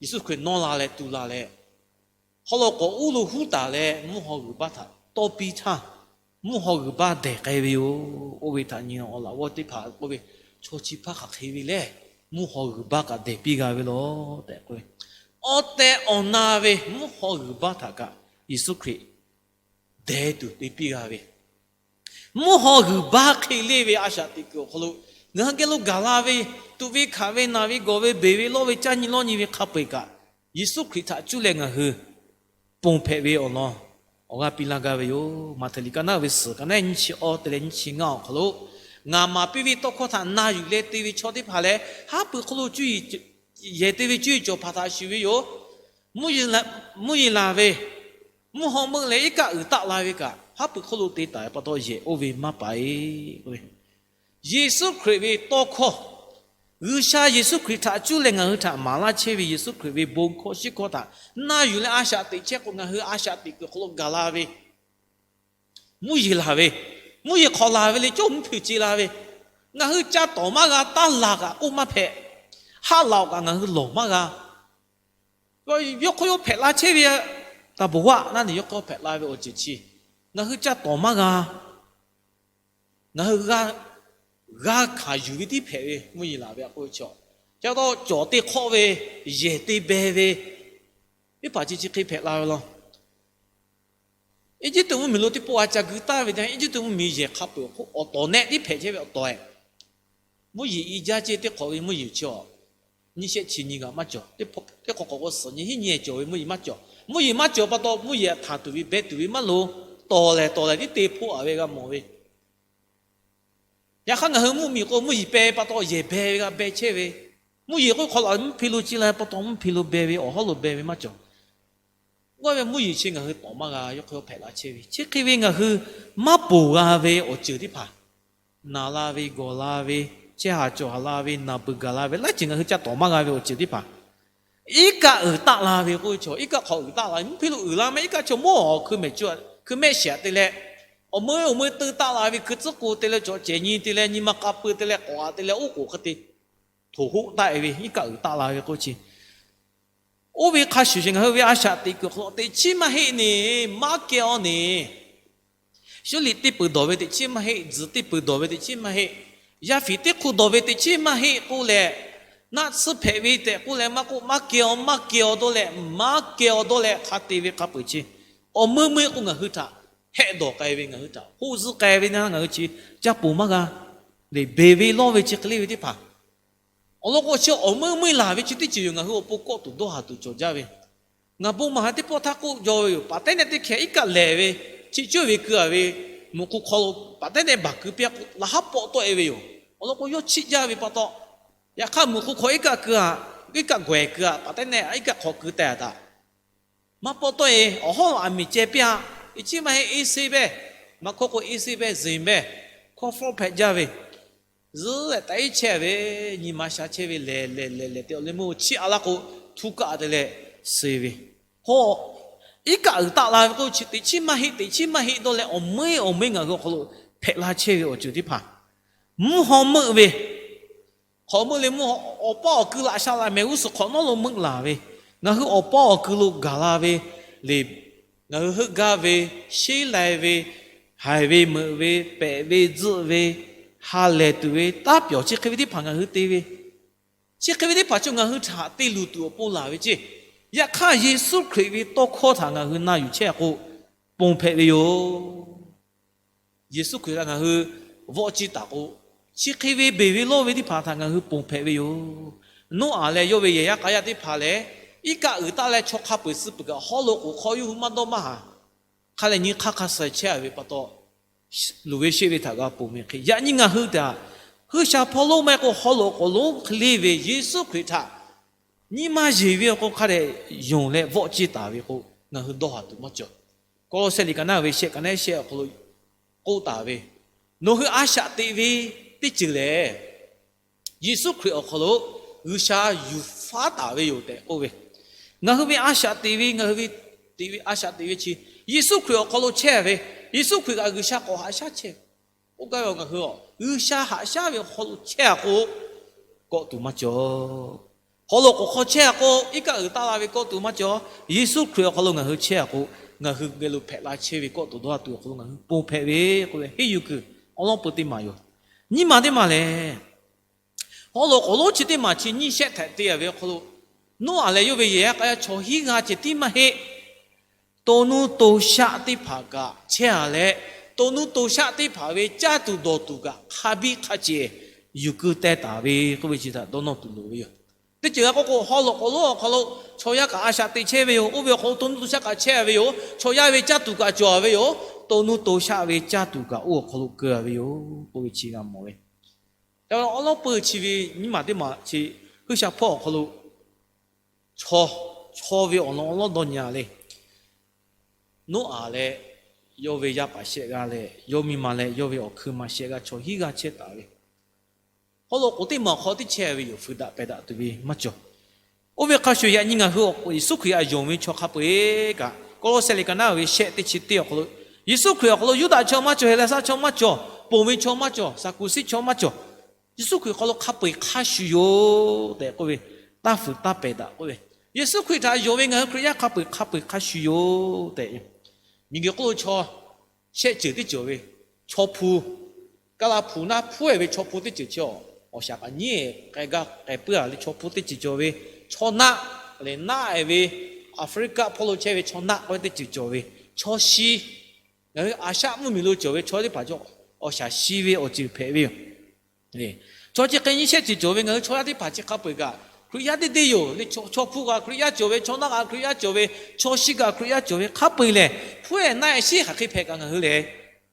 Yeˍsuˆ Hkriꞈ nawˇ la leh tu la leh, haw loꞈ k'oˍ uˉ lo huˉ taˍ leh mvuhˇ haw g'uiˬ baˇ htaꞈ tawˇ piˇ htaˇ, mvuhˇ haw g'uiˬ baˇ dehˬ k'ai ve yoˬ. Oˇ ve htaꞈ nyi awˬ laꞈ g'awˇ teˇ hpaˍ k'oˆ ve, Chaw chi hpaˇ hk'aˬ hk'e ve lehˬ, mvuhˇ haw g'uiˬ baˇ kaꞈ dehˬ piˇ g'a ve lawˬ tehꞈ k'oˆ ve, awˬ tehˬ awˬ na ve mvuhˇ haw g'uiˬ baˇ htaꞈ kaꞈ Yeˍsuˆ Hkriꞈ dehˬ tuˬ te piˇ g'a ve, mvuhˇ haw g'uiˬ baˇ hk'e le ve a shaꞈ teꞈ kuiˬ awˬ hk'aw lo ngaˬ hui geh lo gaˬ la ve, tuꞈ ve hkanˍ ve, naˬ ve gawˬ ve, beˬ ve lawˇ ve, caˇ nyi lawˇ nyi ve hk'a peu-eˬ kaꞈ, Yeˍsuˆ Hkriꞈ htaꞈ cuˇ leh ngaˬ hui ponˬ hpehꞈ ve awˬ lawn awˬ g'aˇ piˇ laˇ gaˇ ve yoˬ. Maꞈhtehˍ liꞈ ka naˉ ve suhˍ ka naˉ nyiˇ chi awˇ te leh nyiˇ chi ngaˇ awˬ hk'aw lo, Ngaˬ maˍ piˇ ve tawˇ hkawˇ htaꞈ na yuˬ leh te ve chaw teˇ hpaˍ lehˬ, haˉ pui hk'oˆ lo cuˇ yiˍ, yehˬ te ve cuˇ yiˍ cawˬ hpaˍ htaꞈ shuˍ ve yoˬ. Mvuhˇ yeˬ laˬ ve, mvuhˇ haw meuˆ leh iˉ kaˆ uiˍ taˆ la ve kaꞈ, haˉ pui hk'oˆ lo te taˍ ve pa taw yehˬ oˇ ve maˇ paˍ-e. Yeˍsuˆ Hkriꞈ ve tawˇ hkawˇ, G'uiˬsha Yeˍsuˆ Hkriꞈ htaꞈ cuˇ leh ngaˬ hui htaꞈ maˍ laˇ chehˇ ve Yeˍsuˆ Hkriꞈ ve bon hkawˇ shiˉ hkawˇ htaꞈ na yuˬ leh a shaꞈ teꞈ chehˇ k'o, ngaˬ hui a shaꞈ teꞈ kuiˬ hk'aw lo gaˬ la ve, mvuhˇ yeˬ laˬ ve, mvuhˇ yeˬ hk'awꞈ laˬ ve le cawˇ mvuhˇ hpeuꞈ ce la ve, ngaˬ hui ca tawˍ maˇ g'a, taˇ laˬ kaꞈ k'oˆ maˇ hpehꞈ, haˆ laˬ-oˬ kaꞈ ngaˬ hui lawˬ maˇ g'a. Yawˇ hk'aw yawˇ hpehꞈ la chehˇ ve, taˍ bvuhꞈ g'aˆ naˉ neˬ yawˇ hk'aw hpehꞈ la ve awˬ ceuˬ chi ngaˬ hui ca tawˍ maˇ g'a. Ngaˬ hui g'a hkanˍ yuˬ ve tiˉ hpehꞈ ve mvuhˇ yeˬ laˬ ve a k'oˆ ve chaw, ca taw cawˬ te hk'awˆ ve, yehˬ te beh ve, teˇ hpaˍ chi chi hk'e hpehꞈ la ve law. Eˇjiˇtuꞈ mvuhˇmiˬ lo teˇ pawˆ a ca gu taˍ ve te, Eˇjiˇtuꞈ mvuhˇmiˬ yehˬ hk'a peuˬ awˬ tawˍ nehˆ tiˉ hpehꞈ chehˇ ve awˬ tawˍ-e. Mvuhˇ yeˬ i jaˇ ceˇ teˇ hk'awꞈ ve mvuhˇ yeˬ chi awˬ nyiˇ shehˆ chi nyi g'aꞈ maˇ cawˬ. Teˇ hk'awꞈ k'awꞈ k'o suhˍ nyi hiˉ nyi cawˬ ve mvuhˇ yeˬ maˇ cawˬ. Mvuhˇ yeˬ maˇ cawˬ pa taw mvuhˇ yeˬ htaꞈ tuˬ ve beh tuˬ ve maˇ loˍ. Tawˍ lehˬ tawˍ lehˬ tiˉ te hpoˆ a ve g'a mawˬ ve. Yaꞈ hk'aˇ ngaˬ hui mvuhˇmiˬ k'o mvuhˇ yeˬ peh pa taw yehˬ beh ve g'a beh chehˇ ve. Mvuhˇ yeˬ k'oˆ hk'aw laꞈ mvuhˇ hpe lo ci la pa taw mvuhˇ hpe lo beh ve, awˬ hawˉ lo beh ve maˇ cawˬ. G'awˇ ve mvuhˇ yeˬ chi ngaˬ hui tawˍ maˇ g'a, yawˇ hk'aw yawˇ hpehꞈ la chehˇ ve. Chi hk'e ve ngaˬ hui maˇ ponˬ g'a ve awˬ ceuˬ teˇ hpaˍ, naˬ la ve, gawˬ la ve, chehˇ haˍ cawˬ haˍ la ve, naˬ beuˬ gaˬ la ve, laiˉ ceuˬ ngaˬ hui ca tawˍ maˇ g'a ve awˬ ceuˬ teˇ hpaˍ, iˉ kaˆ uiˍ taˆ la ve k'oˆ ve chaw, iˉ kaˆ hk'awꞈ uiˍ taˆ la, mvuhˇ hpe lo uiˍ la meh iˉ kaˆ chaw mawˇ awˬ hkui mehˍ cawˬ, hkui mehˆ shiˍ-aꞈ te leh, awˬ meuˇ awˬ meuˇ teu taˆ la ve, hkui tcuhˉ k'o te leh cawˬ cehˬ nyi te leh, nyi ma k'a pui te leh, k'awꞈ-a te leh, oˉ k'oˍ hk'e te htoꞈ hoˆ taˆ-e ve, iˉ kaˆ uiˍ taˆ la ve k'oˆ chi. Oˇ ve hk'a shuˍ shuˍ ngaˬ hui ve a shaꞈ teꞈ kuiˬ hk'aw lo teꞈ chiˉ maˇ heˆ neˬ, maˇ keh-aw neˬ. Suˉ liꞈ teˇ peuˬ dawˬ ve teꞈ chiˉ maˇ heˆ, tzuhˬ teˇ peuˬ dawˬ ve teꞈ chiˉ maˇ heˆ, yaˇ fiˍ teˇ hk'oˆ dawˬ ve teꞈ chiˉ maˇ heˆ k'oˆ leh, naˆ tsuhˇ hpehꞈ ve tehꞈ k'oˆ leh maˇ k'oˆ, maˇ keh-aw, maˇ keh-aw dawˇ leh, maˇ keh-aw dawˇ leh hk'a te ve hk'a peuˬ chi, awˬ meuˇ meuˇ k'o ngaˬ hui htaꞈ hehˆ dawˬ k'ai ve, ngaˬ hui htaꞈ hoˆ zuhˆ k'ai ve na, ngaˬ hui chi caˇ ponˬ maˇ g'a. Lehˬ beˬ ve lawˇ ve chi hk'e le ve teˇ hpaˍ, awˬ lawn k'o chi awˬ meuˇ meuˇ laˬ ve chi teˇ ceuˬ yoˬ. Ngaˬ hui awˬ pon kawˆ tuˬ dawˇ haˍ tuˬ cawˬ jaˇ ve, ngaˬ bon maˍ ha teˇ pawˆ htaˇ k'oˆ jaw ve yoˬ. Paˍ tehˉ nehˆ teˇ hkeh iˉ kaˆ lehˬ ve, chi cuˇ ve keu-a ve, muꞈ hk'u hk'aw lo paˍ tehˉ nehˆ baˬ keu piˇ-a k'o, laꞈ haˉ pawˆ tawˆ-e ve yoˬ. Awˬ lawn k'o yawˇ chiˆ jaˇ ve pa taw, yaꞈ hk'aˇ muꞈ hk'u hk'aw iˉ kaˆ keu-a, iˉ kaˆ gawehˬ keu-a, paˍ tehˉ nehˆ iˉ kaˆ hk'aw keu teh-a htaꞈ maˇ pawˆ tawˆ-e. Awˬ hawˉ aˬ miˍ ceh piˇ-a. Teꞈ chiˉ maˇ heˆ, iˉ seˇ behˇ, maˇ hkawˇ k'o iˉ seˇ behˇ zeˬ behˇ, hkawˇ fawˉ hpehꞈ jaˇ ve, zuhˉ leh taꞈ iˉ chehˇ ve, nyi ma sha chehˇ ve, lehˬ lehˬ lehˬ lehˬ te awˬ leh meuˇ chiˇ-a laˇ k'o, htuˇ kaˆ te leh suh ve. Hawˇ iˉ kaˆ uiˍ taˆ la ve k'o, chi teꞈ chiˉ maˇ heˆ, teꞈ chiˉ maˇ heˆ dawˇ leh awˬ meuˇ awˬ meuˇ ngaˬ hui awˬ hk'aw lo hpehꞈ la chehˇ ve awˬ ceuˬ teˇ hpaˍ, mvuhˇ haw meuˆ ve, hk'awꞈ meuˆ leh mvuhˇ haw, awˬ paˇ awˬ kui laꞈ sha laꞈ mehˍ g'uˇ suhˍ hk'awꞈ nawˉ lo meuˆ laˬ ve, ngaˬ hui awˬ paˇ awˬ kui lo gaˬ la ve, lehˬ ngaˬ hui heuˆ gaˇ ve, sheˉ lai ve, haiˬ ve, meuꞈ ve, pehꞈ ve, tzuhˆ ve, ha lehˬ tuˬ ve, taˇ pyawˬ chi hk'e ve teˇ hpaˍ ngaˬ hui te ve, chi hk'e ve teˇ hpaˍ chaw ngaˬ hui htaꞈ te luˬ tuˬ awˬ pon laˬ ve ceˇ. Yaꞈ hk'aˇ Yeˍsuˆ Hkriꞈ ve tawˇ hkawˇ htaꞈ ngaˬ hui na yuˬ chehˇ k'o, ponˬ hpehꞈ ve yoˬ. Yeˍsuˆ Hkriꞈ htaꞈ ngaˬ hui vawˆ ciˇ taˍ k'o, chi hk'e ve beˬ ve lawˇ ve teˇ hpaˍ htaꞈ ngaˬ hui ponˬ hpehꞈ ve yoˬ. Noˉaꞈ leh yawˇ ve yehˬ yaˇ k'a yaˇ teˇ hpaˍ lehˬ, iˉ kaˆ uiˍ taˆ leh chaw hk'a peu-eˬ suh peuˬ kaꞈ, haw loꞈ k'oˍ hk'aw yawˇ hui maˇ dawˇ maˇ haˍ. Hk'a lehˬ nyi hk'aˇ hk'a suh chehˇ-a ve pa taw, luˬ ve sheˆ ve htaꞈ g'a ponˬ ve hk'e, yaꞈ nyi ngaˬ hui htaꞈ G'uiˬsha hpawˇ lonˉ maˇ heˆ k'o, haw loꞈ k'oˍ lonˉ hk'e le ve Yeˍsuˆ Hkriꞈ htaꞈ nyi ma yeˬ ve awˬ hk'aw hk'a dehꞈ yonˍ leh vawˆ ciˇ taˍ ve k'o, ngaˬ hui dawˇ haˍ tuˬ maˇ cawˬ. Kawˇlawˇsehˆ liꞈ ka naˉ ve shehˆ ka naˉ shehˆ awˬ hk'aw lo k'oˆ taˍ ve, nawˬ hui a shaꞈ teꞈ ve teˇ ceuˬ lehˬ, Yeˍsuˆ Hkriꞈ awˬ hk'aw lo G'uiˬsha yuˬ faˉ taˍ ve yoˬ tehꞈ k'oˆ ve, Ngaˬ hui ve a shaꞈ teꞈ ve, ngaˬ hui ve teꞈ ve a shaꞈ teꞈ ve chi Yeˍsuˆ Hkriꞈ awˬ hk'aw lo chehˇ ve, Yeˍsuˆ Hkriꞈ kaꞈ G'uiˬsha k'awꞈ haꞈ shaˉ chehˇ. Oˇ gaˇ ve ngaˬ hui a G'uiˬsha haꞈ shaˉ ve awˬ hk'aw lo chehˇ-a k'o, kawˆ tuˬ maˇ cawˬ. Haw loꞈ k'oˍ hk'aw chehˇ-a k'o, iˉ kaˆ uiˍ taˆ la ve kawˆ tuˬ maˇ cawˬ. Yeˍsuˆ Hkriꞈ awˬ hk'aw lo ngaˬ hui chehˇ-a k'o, ngaˬ hui geh lo hpehꞈ la chehˇ ve kawˆ tuˬ dawˇ ha tuˬ awˬ hk'aw lo ngaˬ hui ponˬ hpehꞈ ve k'oˆ ve, henˇ yuˬ kuiˬ awˬ lawn peuˬ teˇ maˬ yoˬ. Nyiˇ maˬ teˇ maˬ lehˬ, haw loꞈ k'oˍ lonˉ chi teˇ maˬ chi nyiˇ shehˆ htehꞈ te-a ve awˬ hk'aw lo, Noˉaꞈ leh yawˇ ve yehˬ yaˇ k'a yaˇ chaw hiˉ g'aˇ ceh tiˉ maˇ heˆ. To nuˇ to shaˆ teˇ hpaˍ kaꞈ chehˇ-a leh, to nuˇ to shaˆ teˇ hpaˍ ve caˇ tuˬ dawˬ tuˬ kaꞈ hk'a biˇ hk'a ceh yuˬ keu teh taˍ ve k'oˆ ve chi htaꞈ dawˇ nawˇ tuˬ loˍ ve yoˬ. Teˇ ceuˬ g'a k'oˆ k'o, haw loꞈ k'oˍ lonˉ awˬ hk'aw lo chaw yaˇ kaꞈ a shaꞈ teꞈ chehˇ ve yoˬ. Oˇ ve awˬ hk'aw lo to nuˇ to shaˆ kaꞈ chehˇ-a ve yoˬ. Chaw yaˇ ve caˇ tuˬ kaꞈ cawˬ-a ve yoˬ. To nuˇ to shaˆ ve caˇ tuˬ kaꞈ oˇ awˬ hk'aw lo keu-a ve yoˬ k'oˆ ve chi g'a mawˬ ve. Awˬ lawn peuˬ chi ve nyiˇ maˬ teˇ maˬ chi G'uiˬsha hpawˇ awˬ hk'aw lo chaw ve awˬ lawn awˬ lawn dawˇ nyi-a le. Noˉaꞈ leh yawˇ ve yaˇ paˍ shehˆ g'aˇ leh yawˇ miˇ ma leh yawˇ ve awˬ hkui ma shehˆ g'aˇ chaw hiˉ g'aˇ chehˇ taˍ ve. Haw loꞈ k'oˍ teˇ maˬ awˬ hk'aw tiˉ chehˇ ve yoˬ. Fuiˍ daꞈ pehˬ daꞈ tuˬ ve maˇ cawˬ. Oˇ ve hk'a shuˍ yaꞈ nyi ngaˬ hui awˬ k'o Yeˍsuˆ Hkriꞈ htaꞈ yonˍ ve chaw hk'a peu-eˬ kaꞈ, Kawˇlawˇsehˇ liꞈ ka naˉ ve shehˆ teˇ chi teˇ awˬ hk'aw lo, Yeˍsuˆ Hkriꞈ awˬ hk'aw lo Yuˇdaꞈ chaw maˇ cawˬ, Heˍlaˍsaˆ chaw maˇ cawˬ, ponˬ ve chaw maˇ cawˬ, Saˍkuˍsiˆ chaw maˇ cawˬ, Yeˍsuˆ Hkriꞈ awˬ hk'aw lo hk'a peu-eˬ hk'a shuˍ yoˬ tehꞈ k'oˆ ve, taˇ fuiˍ taˇ pehˬ daꞈ k'oˆ ve, Yeˍsuˆ Hkriꞈ htaꞈ yonˍ ve ngaˬ hui Hkriꞈ yaˇ hk'a peu-eˬ hk'a peu-eˬ hk'a shuˍ yoˬ tehꞈ. Miˬguiˬ hk'oˆ lo chaw shehˆ ceuˬ teˇ ceuˬ ve, chaw hpu, Kaˇlaˇ hpu naˆ hpuˉ-e ve chaw hpu teˇ ceuˬ chi awˬ shaˍ kaꞈ nyiˉ-e k'ai gaˇ k'ai puiˉ-a le. Chaw hpu teˇ ceuˬ cawˬ ve, chaw naˆ leh naˆ-e ve, Aˍfriˆkaˆ hpawˇ lo chehˇ ve chaw naˆ k'oˆ ve teˇ ceuˬ cawˬ ve, chaw shi, ngaˬ hui Aˍshaˆ mvuhˇmiˬ lo cawˬ ve chaw teˇ hpaˍ chaw awˬ shaˍ shi ve awˬ ceuˬ hpehꞈ ve yoˬ. Chaw chi hk'e nyiˇ shehˆ ceuˬ cawˬ ve ngaˬ hui chaw yaˇ teˇ hpaˍ chi hk'a peu-eˬ kaꞈ Hkriꞈ yaˇ teˇ deˇ yoˬ le. Chaw hpu kaꞈ Hkriꞈ yaˇ cawˬ ve, chaw naˆ kaꞈ Hkriꞈ yaˇ cawˬ ve, chaw shi kaꞈ Hkriꞈ yaˇ cawˬ ve, hk'a peu-eˬ lehˬ hpuˉ-e naˆ-e shiˉ hk'aˬ hk'e hpehꞈ kaꞈ ngaˬ hui lehˬ,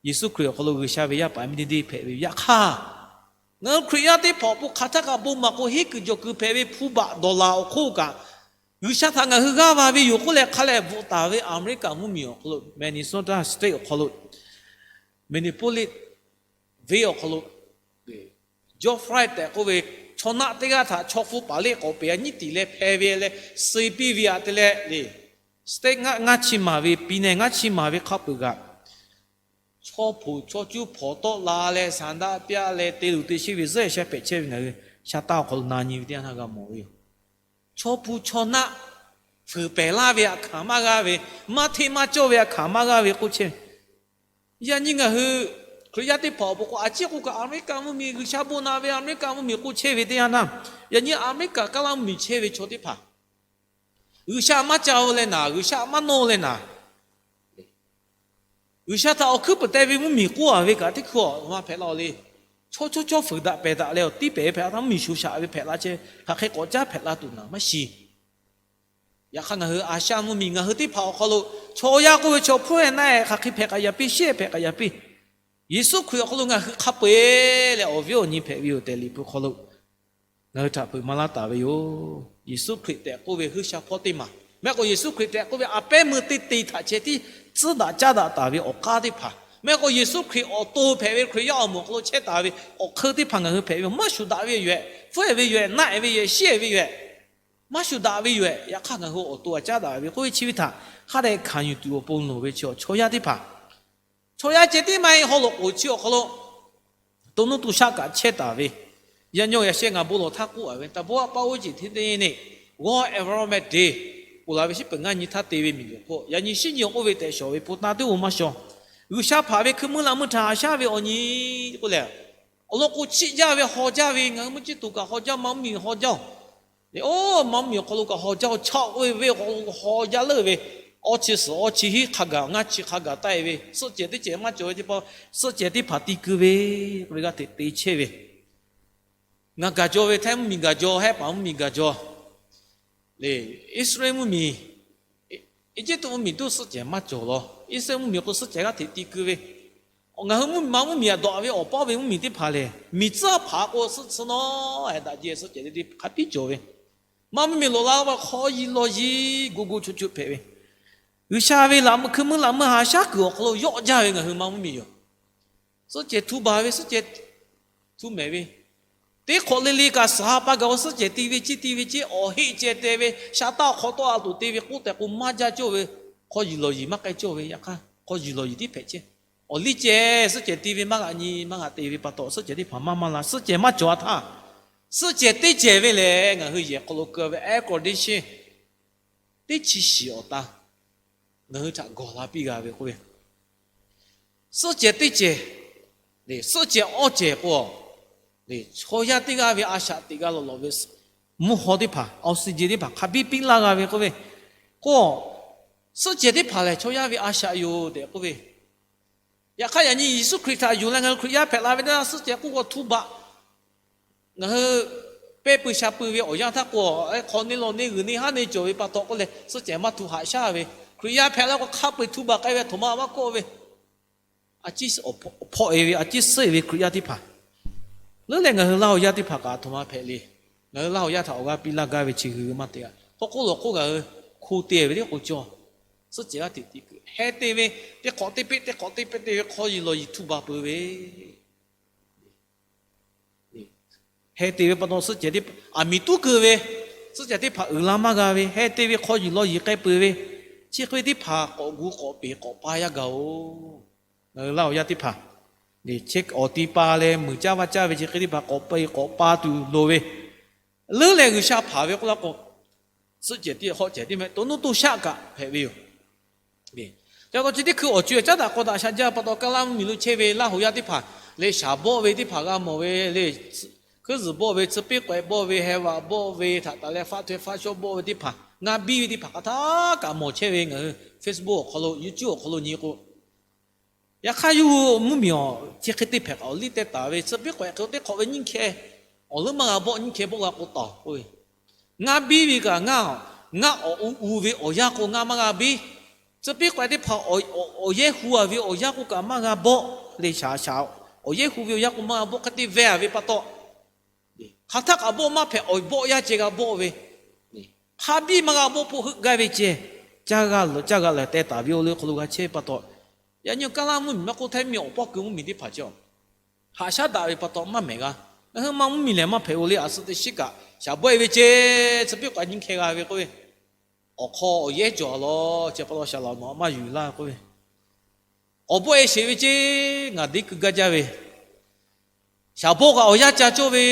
Yeˍsuˆ Hkriꞈ awˬ hk'aw lo G'uiˬsha ve yaˇ paˍ miˇ teˇ deˇ hpehꞈ ve yoˬ. Yaꞈ hk'aˇ, ngaˬ hui Hkriꞈ yaˇ teˇ hpaˍ awˬ pon hk'aˬ htaˇ kaꞈ bon maˍ k'o, hiˉ kuiˬ jawˬ kuiˬ hpehꞈ ve hpu baꞈ dawˬ laˬ awˬ hk'oˆ kaꞈ, G'uiˬsha htaꞈ ngaˬ hui g'aˇ va ve yoˬ k'oˆ leh hk'a lehˬ bvuhꞈ taˍ ve Aˍmeˍriˆkaꞈ mvuhˇmiˬ awˬ hk'aw lo, Minnesota State awˬ hk'aw lo, Minneapolis venˇ awˬ hk'aw lo, George Floyd tehꞈ k'oˆ ve chaw naˆ teˇ g'aˇ htaꞈ chaw hpu paˍ leˆ k'awꞈ peꞈ-a nyiˉ tiˍ leh hpeh ve leh suh piˇ ve aꞈ te leh le, state ngaˇ chi maˍ ve, piˇ neh ngaˇ chi maˍ ve hk'a peu-eˬ kaꞈ, chaw hpoˍ chaw cuˇ hpawnˬ tawˆ la leh saˍ daˆ pyaˆ leh te luˬ te sheˆ ve zuhˆ-e shaˉ hpehꞈ chehˇ ve ngaˬ hui sha taˇ awˬ hk'aw lo na nyi ve teˇ yanˇ htaˇ g'a mawˬ ve yoˬ. Chaw hpu chaw naˆ fuiˍ pehˍ laˇ ve aꞈ hkanˍ maˇ g'aˇ ve, maˇ hteˇ maˇ cawˇ ve aꞈ hkanˍ maˇ g'aˇ ve k'oˆ chehˇ ve Yaꞈ nyi ngaˬ hui Hkriꞈ yaˇ teˇ hpaˍ awˬ pon k'o, a ciˉ k'oˆ kaꞈ Aˍmeˍriˆkaꞈ mvuhˇmiˬ, G'uiˬsha bon na ve Aˍmeˍriˆkaꞈ mvuhˇmiˬ k'oˆ chehˇ ve teˇ yanˇ htaˇ, yaꞈ nyi Aˍmeˍriˆkaꞈ Kaˇlaˇ mvuhˇmiˬ chehˇ ve chaw teˇ hpaˍ, G'uiˬsha maˇ ca-o leh naˍ, G'uiˬsha maˇ nawˇ leh naˍ, G'uiˬsha htaꞈ awˬ hkuiˉ peuˬ te ve mvuhˇmiˬ k'oˆ-a ve kaꞈ teˇ hkui awˬ ma hpehꞈ la-o le. Chaw chaw chaw fuiˍ daꞈ pehˬ daꞈ leh awˬ tiˉ pehˬ hpehꞈ la htaˇ mvuhˇmiˬ sho shaꞈ ve hpehꞈ la chehˇ, hk'aˬ hk'e k'awꞈ caˉ hpehꞈ la tuˬ naˍ maˇ shiˍ. Yaꞈ hk'aˇ ngaˬ hui Aˍshaˆ mvuhˇmiˬ ngaˬ hui teˇ hpaˍ awˬ hk'aw lo chaw yaˇ k'oˆ ve chaw hpuˉ-e naˆ-e hk'aˬ hk'e hpehꞈ k'aꞈ yaꞈ piˇ, shiˉ-e hpehꞈ k'aꞈ yaꞈ piˇ. Yeˍsuˆ Hkriꞈ awˬ hk'aw lo ngaˬ hui hk'a peu-eˬ leh awˬ viˉ awˬ nyi hpehꞈ ve yoˬ tehꞈ Liꞈ hpu hk'aw lo ngaˬ hui htaꞈ peuˬ maˇ laˇ taˍ ve yoˬ. Yeˍsuˆ Hkriꞈ tehꞈ k'oˆ ve G'uiˬsha hpawˇ teˇ maˬ, mehˆ k'o Yeˍsuˆ Hkriꞈ tehꞈ k'oˆ ve a pehˉ meuˇ teˇ te htaꞈ chehˇ tiˉ tcuhˉ daꞈ caˉ daꞈ taˍ ve awˬ k'aˉ teˇ hpaˍ, mehˆ k'o Yeˍsuˆ Hkriꞈ awˬ to hpehꞈ ve Hkriꞈ yaˇ awˬ moˍ awˬ hk'aw lo chehˇ taˍ ve awˬ hk'eun teˇ hpaˍ ngaˬ hui hpehꞈ ve yoˬ. Maˇ shuˍ daꞈ ve yoˬ-ehˍ, hpuˉ-e ve yoˬ-ehˍ, naˆ-e ve yoˬ-ehˍ, shiˉ-e ve yoˬ-ehˍ. Maˇ shuˍ daꞈ ve yoˬ-ehˍ. Yaꞈ hk'aˇ ngaˬ hui awˬ to aꞈ caˉ daꞈ ve k'oˆ ve chi ve htaꞈ hk'a dehꞈ hkanˍ yuˬ tuˬ awˬ pon loˍ ve chi chaw yaˇ teˇ hpaˍ, chaw yaˇ ceh tiˉ maˇ heˆ, haw loꞈ k'oˍ chi awˬ hk'aw lo to nuˇ to shaˆ kaꞈ chehˇ taˍ ve, yaꞈ nyi yaꞈ sheh ngaˬ bon lawˬ htaˇ k'oˆ-a ve, taˇ bawˆ paˆ oˇ ceuˬ hteˇ teˇ nyi neˆ, World Environment Day ponˬ laˬ ve shiˉ peuˬ ngaˇ nyi htaˇ te ve miˬguiˬ hk'oˆ yaꞈ nyi shinˉ nyi k'oˆ ve tehꞈ shawˍ ve po taˇ teˇ oˇ maˇ shaw. G'uiˬsha hpaˍ ve hkui meuˇ laꞈ meuˇ htaꞈ haꞈ shaˉ ve awˬ nyi k'oˆ lehˬ, awˬ lawn k'o chiˆ jaˇ ve haw jaˇ ve, ngaˬ hui mvuhˇ ciˇ tuˬ kaꞈ haw jaˇ, maˇ mvuhˇmiˬ haw jaˇ-oˬ. Eˬ, oˇ maˇ mvuhˇmiˬ awˬ hk'aw lo kaꞈ haw jaˇ-oˬ, chaˆ k'oˆ ve venˇ awˬ hk'aw lo haw jaˇ leuˆ ve, awˇ chi suhˍ awˇ chi hiˉ hk'a gaˬ ngaˇ chi hk'a gaˬ taˆ-e ve, suhˆ cehˬ teˇ cehˬ maˇ cawˬ ve teˇ pawˆ, suhˆ cehˬ teˇ hpaˍ ti keu ve k'oˆ ve g'aˇ hteꞈ te chehˇ ve, ngaˬ gaˬ jaw ve, Htaiˇ mvuhˇmiˬ gaˬ jaw, Hehˆ paˍ mvuhˇmiˬ gaˬ jaw, le, Iˉsaˍreˍlaˆ mvuhˇmiˬ, Eˇjiˇtuꞈ mvuhˇmiˬ tuˬ suhˆ cehˬ maˇ cawˬ law. Iˉsaˍreˍlaˆ mvuhˇmiˬ k'o suhˆ cehˬ g'aˇ hteꞈ ti keu ve, ngaˬ hui mvuhˇmiˬ maˇ mvuhˇmiˬ aꞈ dawꞈ ve awˬ paˇ ve mvuhˇmiˬ teˇ hpaˍ lehˬ, miˬ tcuhˉ hpaˍ k'o suhˆ tcuhˉ nawˉ-ehˍ daꞈ jehˬ suhˆ cehˬ te te hk'a piˉ cawˬ ve, maˇ mvuhˇmiˬ loꞈ la-o ve hk'aw yi law yi go go cho cho hpehꞈ ve, G'uiˬsha ve laꞈ meuˇ hkui meuˇ laꞈ meuˇ haꞈ shaˉ kuiˬ awˬ hk'aw lo yawˆ jaˇ ve ngaˬ hui maˇ mvuhˇmiˬ yoˬ. Suhˆ cehˬ htu baˬ ve, suhˆ cehˬ htu mehˍ ve, Teˇ hk'awꞈ le le kaꞈ suhˍ ha pa gaˬ k'o, suhˆ cehˬ te ve, ciˇ te ve, ciˇ awˬ heˆ ceh te ve, sha taˇ awˬ hk'aw tawˆ a tuˬ te ve k'oˆ tehꞈ k'o, maˇ jaˇ cawˇ ve, hk'aw yuˬ lawˬ yiˍ maˇ k'ai cawˇ ve. Yaꞈ hk'aˇ hk'aw yuˬ lawˬ yiˍ tiˉ hpehꞈ chehˇ. Awˬ liˇ ceh suhˆ cehˬ te ve maˇ g'a nyi, maˇ g'a te ve pa taw, suhˆ cehˬ teˇ hpaˍ maˇ maˇ la, suhˆ cehˬ maˇ cawˬ a htaˇ, suhˆ cehˬ teˇ cehˬ ve lehˬ, ngaˬ hui yehˬ hk'aw lo keu ve air condition teˇ chi shiˍ awˬ ta ngaˬ hui htaꞈ gawˬ la piˇ g'a ve k'oˆ ve, suhˆ cehˬ teˇ cehˬ, suhˆ cehˬ awˇ cehˬ k'o, chaw yaˇ teˇ g'aˇ ve a shaꞈ teꞈ g'a lawꞈ lawꞈ ve, mvuhˇ haw teˇ hpaˍ, oxygen teˇ hpaˍ hk'a biˇ piˇ laˇ g'a ve k'oˆ ve, k'o, suhˆ cehˬ teˇ hpaˍ lehˬ chaw yaˇ ve a shaꞈ yoˬ tehꞈ k'oˆ ve, yaꞈ hk'aˇ yaꞈ nyi Yeˍsuˆ Hkriꞈ htaꞈ yuˬ leh ngaˬ hui Hkriꞈ yaˇ hpehꞈ la ve teˇ yanˇ, suhˆ cehˬ k'oˆ k'o htu baꞈ, ngaˬ hui pehˇ pui sha pui ve awˬ yanˇ htaˇ k'o, hk'aw neˇ law neˇ g'uiˬ neˇ haˉ neˇ cawˬ ve pa taw k'oˆ leh, suhˆ cehˬ maˇ htu haꞈ shaˉ ve, Hkriꞈ yaˇ hpehꞈ la k'o hk'a peu-eˬ htu baꞈ k'ai ve, a htoꞈ ma maˇ kawˆ ve, a ciˉ hpawˆ-e ve, a ciˉ suhˉ-e ve Hkriꞈ yaˇ teˇ hpaˍ, leuˉ leh ngaˬ hui Laˇ huˍ yaˇ teˇ hpaˍ kaꞈ a htoꞈ ma hpehꞈ le. Ngaˬ hui Laˇ huˍ yaˇ htaꞈ awˬ g'aˇ piˇ laˇ gaˇ ve chi g'uiˬ ve maˇ te g'a. Hk'aw k'oˆ lawˬ k'oˆ, ngaˬ hui hko te ve teˇ k'o cawˇ, suhˆ cehˬ g'aˇ hteꞈ tiꞈ kuiˬ heh te ve, teˇ hk'awꞈ teˇ peˆ, teˇ hk'awꞈ teˇ peˆ te ve hk'aw yuˬ lawˬ yiˍ htu baˬ peuˬ ve, heh te ve pa taw suhˆ cehˬ teˇ hpaˍ aˬ miˍ tuˉ keu ve, suhˆ cehˬ teˇ hpaˍ uiˍ la maˇ g'a ve, heh te ve hk'aw yuˬ lawˬ yiˍ k'ai peuˬ ve, chi hk'e ve teˇ hpaˍ k'awꞈ gu k'awꞈ peˍ k'awꞈ pa yaˇ gaˬ-oˬ. Ngaˬ hui Laˇ huˍ yaˇ teˇ hpaˍ, awˬ ti pa leh muiˬ caˇ vaˇ caˇ ve chi hk'e teˇ hpaˍ k'awꞈ peˍ k'awꞈ pa tuˬ loˍ ve, leuˉ leh G'uiˬsha hpanˍ ve k'oˆ laˇ k'o, suhˆ cehˬ tiˉ hawˆ cehˬ tiˉ meh, to nuˇ to shaˆ kaꞈ hpehꞈ ve yoˬ. Ca taw chi teˇ hkui awˬ co-e caˉ daꞈ k'aw daꞈ sha jaˇ pa taw, Kaˇlaˇ mvuhˇmiˬ lo chehˇ ve Laˇ huˍ yaˇ teˇ hpaˍ lehˬ, shaˍ bawˆ ve teˇ hpaˍ g'a mawˬ ve le. Hkuiˉ zuhˬ bawˆ ve, tsuhˇ piˉ k'awehꞈ bawˆ ve, heh vaꞈ bawˆ ve htaꞈ taˍ leh, faˆ htaweh faˆ shawˉ bawˆ ve teˇ hpaˍ, ngaˇ biˇ ve teˇ hpaˍ hk'a htaˇ kaꞈ mawˬ chehˇ ve ngaˬ hui Facebook awˬ hk'aw lo, YouTube awˬ hk'aw lo nyi k'o, yaꞈ hk'aˇ yawˇ hui mvuhˇmiˬ awˬ chi hk'e te hpehꞈ kaꞈ awˬ liˇ teh taˍ ve, tsuhˇ piˉ k'awehꞈ hk'e teˇ hk'awꞈ ve nyiˇ hkeh awˬ leuˉ maˇ g'a bawˆ, nyiˇ hkeh bawˆ g'a k'o taˍ-oˬ k'oˆ ve, ngaˇ biˇ ve kaꞈ ngaˇ, ngaˇ awˬ u u ve awˬ yanˇ k'o ngaˇ maˇ g'a biˇ. Tcuh piˉ k'awehꞈ teˇ hpaˍ awˬ yehˇ hu a ve awˬ yanˇ k'o kaꞈ maˇ g'a bawˆ le. Shaˍ shaˍ awˬ yehˇ hu ve awˬ yanˇ k'o maˇ g'a bawˆ hk'e te ve a ve pa taw, hk'aˬ htaˇ kaꞈ bawˆ maˇ hpehꞈ, awˬ bawˆ yaˇ ceh g'a bawˆ ve, hk'a biˇ maˇ g'a bawˆ hpawˇ heuˆ gaˇ ve ceh, caˇ g'a leh caˇ g'a leh teh taˍ ve awˬ leuˉ hk'aw lo g'a chehˇ ve pa taw, yaꞈ nyi Kaˇlaˇ mvuhˇmiˬ maˇ k'oˆ, Htaiˇ miˬ awˬ pawˇ keu mvuhˇmiˬ teˇ hpaˍ cawˬ, haꞈ shaˉ daꞈ ve pa taw maˇ mehˍ g'a. Ngaˬ hui ma mvuhˇmiˬ lehˬ maˇ hpehꞈ-o le, a suh teˇ shiˉ kaꞈ shaˍ bawˆ-e ve ceh, tcuh piˉ k'awehꞈ nyiˇ hkeh g'a ve k'oˆ ve, awˬ hk'aw awˬ yehˇ cawˬ a law ceh pa taw shaˍ laꞈ nawˬ maˇ yuˬ laˇ k'oˆ ve, awˬ bawˆ-e sheˍ ve ceh, ngaˬ deˇ keu gaˇ jaˇ ve, shaˍ bawˆ kaꞈ awˬ yanˇ ca cawˇ ve,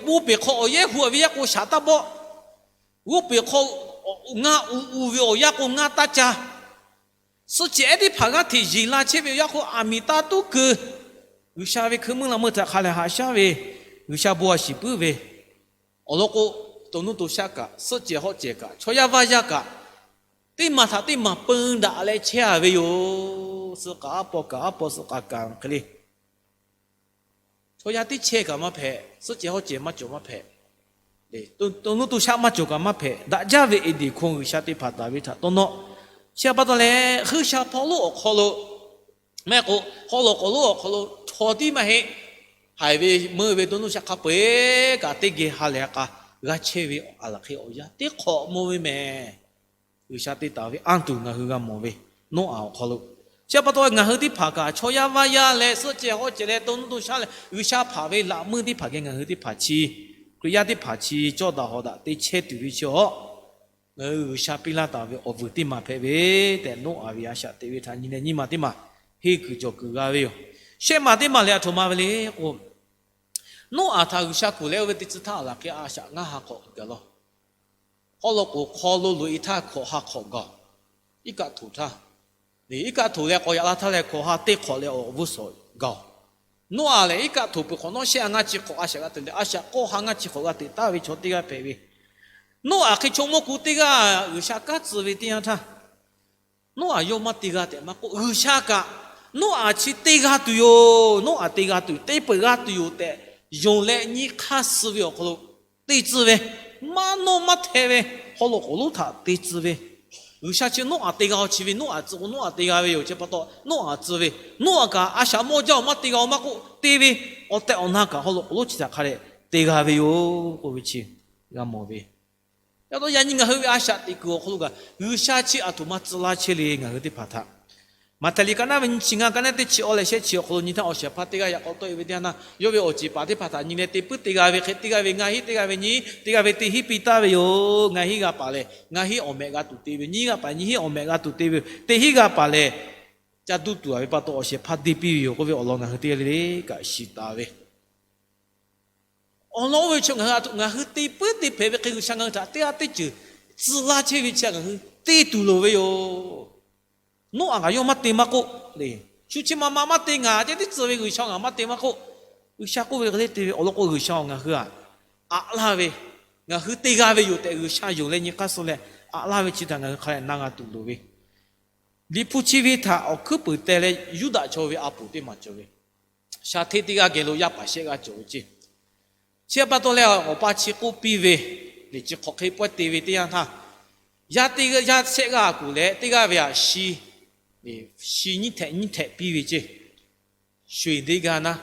g'oˇ peˬ hk'aw awˬ yehˇ hu a ve yaˇ k'o shaˍ taˇ bawˆ, g'oˇ peˬ hk'aw ngaˇ u u ve awˬ yanˇ k'o ngaˇ taˇ ca. Suhˆ cehˬ ehˉ teˇ hpaˍ g'aˇ hteꞈ yeˬ la chehˇ ve awˬ yanˇ k'o, aˬ miˍ taˇ tuˉ keu. G'uiˬsha ve hkui meuˇ la meuˇ htaꞈ hk'a lehˬ haꞈ shaˉ ve, G'uiˬsha bon a shiˍ puiˉ ve, awˬ lawn k'o, to nuˇ to shaˆ kaꞈ, suhˆ cehˬ hawˆ cehˬ kaꞈ, chaw yaˇ vaˇ yaˇ kaꞈ, teˇ maˬ htaꞈ teˇ maˬ peun daꞈ leh chehˇ a ve yoˬ. Suh kaꞈ aˉ paw kaꞈ aˉ paw, suh kaꞈ kaꞈ hk'e le. Chaw yaˇ teˇ chehˇ kaꞈ maˇ hpehꞈ, suhˆ cehˬ hawˆ cehˬ maˇ cawˬ maˇ hpehꞈ, to nuˇ to shaˆ maˇ cawˬ kaꞈ maˇ hpehꞈ, daꞈ jaˇ ve Eˍdenˍ hkawˇ G'uiˬsha teˇ hpaˍ taˍ ve htaꞈ taw nawˇ. Chi pa taw leh, G'uiˬsha hpawˇ lonˉ awˬ hk'aw lo mehˆ k'o, haw loꞈ k'awꞈ lonˉ awˬ hk'aw lo chaw tiˉ maˇ heˆ, haiˬ ve meuˇ ve to nuˇ shaˆ hk'a peu-eˬ kaꞈ teˇ geh ha lehˬ ha k'a g'a chehˇ ve, aˬ laˬ hk'e awˬ yanˇ teˇ hk'awꞈ mawˇ ve mehˍ. G'uiˬsha te taˍ ve anˇ tuˬ ngaˬ hui g'a mawˬ ve, Noˉaꞈ awˬ hk'aw lo. Chi pa taw ngaˬ hui teˇ hpaˍ kaꞈ chaw yaˇ vaˇ yaˇ leh, suhˆ cehˬ hawˆ cehˬ leh, to nuˇ to shaˆ leh, G'uiˬsha hpanˍ ve laꞈ meuˇ teˇ hpaˍ geh ngaˬ hui teˇ hpaˍ chi, Hkriꞈ yaˇ teˇ hpaˍ chi cawˇ daꞈ hawˍ daꞈ te chehˇ tuˬ ve chi awˬ, ngaˬ hui G'uiˬsha piˇ laˇ taˍ ve awˬ vuiˬ teˇ maˬ hpehꞈ ve tehꞈ, Noˉaꞈ ve a shaꞈ teꞈ ve htaꞈ nyi leh nyiˇ maˬ teˇ maˬ henˇ kuiˬ cawˬ kuiˬ g'a ve yoˬ. Shehˆ maˬ teˇ maˬ lehˬ, a htoꞈ ma ve le k'o, Noˉaꞈ htaꞈ G'uiˬsha kuˬ leh oˇ ve teˇ tcuh htaˇ, aˬ laˬ hk'e a shaꞈ ngaˇ ha hk'awꞈ gaˬ law. Hawˉ law k'oˍ hk'aw lo loꞈ-e htaˇ hkawꞈ ha hk'awꞈ gaˬ-oˬ. Iˉ kaˆ htoꞈ htaˇ, iˉ kaˆ htoꞈ leh k'awꞈ yaꞈ la htaˇ leh hkawꞈ ha teˇ hk'awꞈ leh awˬ g'uˇ suhˍ gaˬ-oˬ. Noˉaꞈ lehˬ, iˉ kaˆ htoꞈ peuˬ hk'awꞈ nawˉ shehˆ ha ngaˇ chi hk'awꞈ a shaꞈ g'a te leh, a shaꞈ k'awˇ ha ngaˇ chi hk'awꞈ g'a teꞈ taˍ ve chaw teˇ g'aˇ hpehꞈ ve, Noˉaꞈ hk'e chaw mawˇ ku teˇ g'aˇ G'uiˬsha kanˉ tcuh ve teˇ yanˇ htaˇ, Noˉaꞈ yawˇ maˇ te g'a tehꞈ maˇ k'oˆ, G'uiˬsha kaꞈ, Noˉaꞈ chi te g'a tuˬ yoˬ, Noˉaꞈ te g'a tuˬ, te peuˬ g'a tuˬ yoˬ tehꞈ, yonˍ leh nyi hk'aˇ suh ve awˬ hk'aw lo te tcuh ve, maˇ nawˇ maˇ hteh ve, haw loꞈ k'oˍ lonˉ htaꞈ te tcuh ve, G'uiˬsha chi Noˉaꞈ te g'a-o, chi ve Noˉaꞈ tcuh k'o Noˉaꞈ te g'a ve yoˬ. Chi pa taw Noˉaꞈ tcuh ve, Noˉaꞈ kaꞈ a shaꞈ mawˇ jaˇ-oˬ, maˇ te g'a-oˬ maˇ k'oˆ, te ve, awˬ tehˬ awˬ na kaꞈ haw loꞈ k'oˍ lonˉ chi htaꞈ hk'a dehꞈ te g'a ve yoˬ k'oˆ ve chi g'a mawˬ ve. Yaꞈ hk'aˇ yaꞈ nyi ngaˬ hui ve a shaꞈ teꞈ kuiˬ awˬ hk'aw lo kaꞈ, G'uiˬsha chi a htoꞈ ma tcuh laˇ chehˇ le ngaˬ hui teˇ hpaˍ htaꞈ. Maꞈhtehˍ liꞈ ka naˉ ve nyiˇ chi ngaˇ, ka naˉ teˇ chi awˬ leh shehˆ chi awˬ hk'aw lo nyi htaˇ, awˬ shehˍ hpaˇ teˇ g'aˇ yaꞈ k'aw tawˆ e ve teˇ yanˇ htaˇ, yawˇ ve awˬ ceˬ paˍ teˇ hpaˍ htaꞈ nyi leh, te puiˉ teˇ g'aˇ ve hk'e, teˇ g'aˇ ve ngaˇ hinˉ, teˇ g'aˇ ve nyiˇ hinˉ, teˇ g'aˇ ve teˇ hinˉ piˇ taˍ ve yoˬ. Ngaˇ hinˉ g'a paˍ lehˬ, ngaˇ hinˉ awˬ mehꞈ g'a tuˬ te ve yoˬ. Nyiˇ hinˉ g'a paˍ, nyiˇ hinˉ awˬ mehꞈ g'a tuˬ te ve yoˬ. Teˇ hinˉ g'a paˍ lehˬ, caˇ duˇ tuˬ a ve pa taw awˬ shehˍ hpaˇ deˇ piˇ ve yoˬ k'oˆ ve awˬ lawn ngaˬ hui teˇ g'aˇ le le kaꞈ shiˍ taˍ ve. Awˬ lawn oˇ ve chaw ngaˬ hui a htoꞈ ngaˬ hui te puiˉ te hpehꞈ ve hk'e, G'uiˬsha ngaˬ hui htaꞈ teˇ g'aˇ teˇ ceuˬ tcuh laˇ chehˇ ve chi ngaˬ hui te tuˬ loˍ ve yoˬ. Noˉaꞈ kaꞈ yawˇ maˇ te maˇ k'oˆ le. Shu chi ma ma maˇ te, ngaˬ ceh tiˉ tcuh ve, G'uiˬsha ngaˬ maˇ te maˇ k'oˆ. G'uiˬsha k'oˆ ve hk'e le te ve awˬ lawn k'o, G'uiˬsha ngaˬ hui htaꞈ aꞈ laˇ ve, ngaˬ hui te g'a ve yoˬ tehꞈ G'uiˬsha yonˍ leh nyi hk'aˇ suh leh aꞈ laˇ ve chi htaꞈ ngaˬ hui hk'a leh na g'a tuˬ loˍ ve. Liꞈ hpu chi ve htaꞈ awˬ hkuiˉ puiˍ teh leh Yuˇdaꞈ chaw ve a poˍ teˇ maˬ cawˬ ve, shaˍ hteˇ teˇ g'aˇ geh lo yaˇ paˍ shehˆ g'aˇ cawˬ ve ceˇ. Chi pa taw leh awˬ pa chi k'oˆ piˇ ve, liꞈ chi hk'awꞈ hk'e pawehˇ te ve teˇ yanˇ htaˇ, yaˇ teˇ g'aˇ, yaˇ shehˆ g'aˇ kuˬ leh teˇ g'aˇ ve a shi, shi nyiˇ htehꞈ nyiˇ htehꞈ piˇ ve ceˇ. Sho eˬ teˇ g'aˇ naˉ,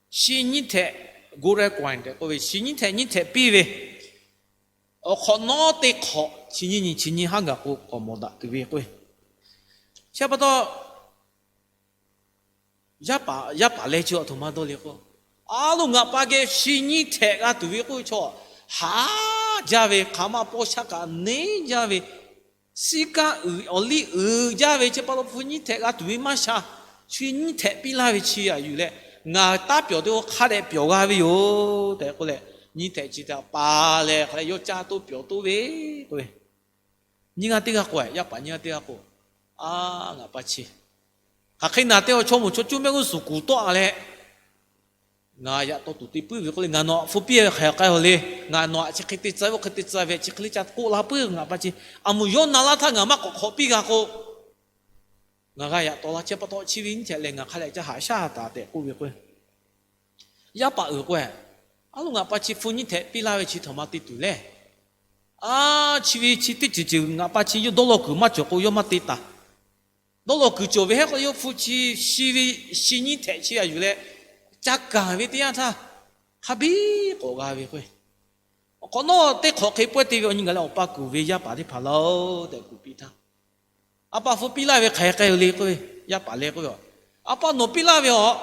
shi nyiˇ htehꞈ, gold coin tehꞈ k'oˆ ve, shi nyiˇ htehꞈ nyiˇ htehꞈ piˇ ve, awˬ hk'awꞈ nawˉ teˇ hk'awꞈ chi nyiˇ nyi chi nyiˇ haˉ gaˬ k'o k'awꞈ mawˬ daꞈ tuˬ ve k'o, chi pa taw yaˇ paˍ leh chi awˬ htoꞈ ma dawˇ le k'o, a loˬ ngaˬ pa geh shi nyiˇ htehꞈ g'a tuˬ ve k'oˆ ve chaw, haˉ jaˇ ve, hk'aˬ ma paw sha kaꞈ neˉ jaˇ ve, siˉ kaˆ uiˍ awˬ liˇ uiˍ jaˇ ve, chi pa taw hpu nyiˇ htehꞈ g'a tuˬ ve maˇ sha, shi nyiˇ htehꞈ piˇ laˇ ve chi aꞈ yuˬ leh, ngaˬ taˇ pyawˬ te o hk'a dehꞈ pyawˬ g'a ve yoˬ tehꞈ k'oˆ leh, nyiˇ htehꞈ chi htaꞈ pa leh hk'a leh yawˇ caˇ toˇ pyawˬ toˇ ve k'o, nyiˇ g'aˇ teˇ g'aˇ k'o, yaˇ paˍ nyiˇ g'aˇ teˇ g'aˇ k'o, a, ngaˬ pa chi hk'aˬ hk'e naˬ te awˬ chaw moˍ chaw cuˇ mehˆ g'uˇ suhˍ kuˬ tawˆ a leh, ngaˬ yaꞈ taw tuˬ te puiˉ ve k'oˆ le, ngaˬ nawˬ htaꞈ hpu piˇ ve hk'aˬ hk'e hk'e le, ngaˬ nawˬ htaꞈ chi hk'e te tcuh ve, hk'e te tcuh ve, chi hk'e le ca k'oˆ la puiˉ, ngaˬ pa chi a moˍ yawˇ na laˇ htaˇ ngaˬ maˇ k'awꞈ hk'awꞈ piˇ g'a k'o, ngaˬ g'a yaꞈ taw la. Chi pa taw chi ve nyiˇ htehꞈ lehˬ ngaˬ hk'a leh ca haꞈ shaˉ taˍ tehꞈ k'oˆ ve k'o, yaˇ paˍ uiˍ k'o, a loˬ ngaˬ pa chi hpu nyiˇ htehꞈ piˇ laˇ ve chi htaꞈ ma te tuˬ lehˬ, a, chi ve chi teˇ ceuˬ ceuˬ ngaˬ pa chi yawˇ dawˇ law kuiˬ maˇ cawˬ k'o yawˇ maˇ te taˍ. Dawˇ law kuiˬ cawˬ ve hehˉ k'o yawˇ hpu chi shi ve, shi nyiˇ htehꞈ chi aꞈ yuˬ leh ca kaˍ ve teˇ yanˇ htaˇ, hk'a biˇ k'awꞈ g'a ve k'o, awˬ hk'awꞈ nawˉ teˇ hk'awꞈ hk'e pawehˇ te ve awˬ nyi gaˬ leh awˬ pa kuˬ ve yaˇ paˍ teˇ hpaˍ la-oˬ tehꞈ kuˬ piˇ htaˇ, a pa hpu piˇ laˇ ve hk'aˬ hk'e le k'oˆ ve, yaˇ paˍ leh k'oˆ ve, a pa nawˬ piˇ laˇ ve aˬ,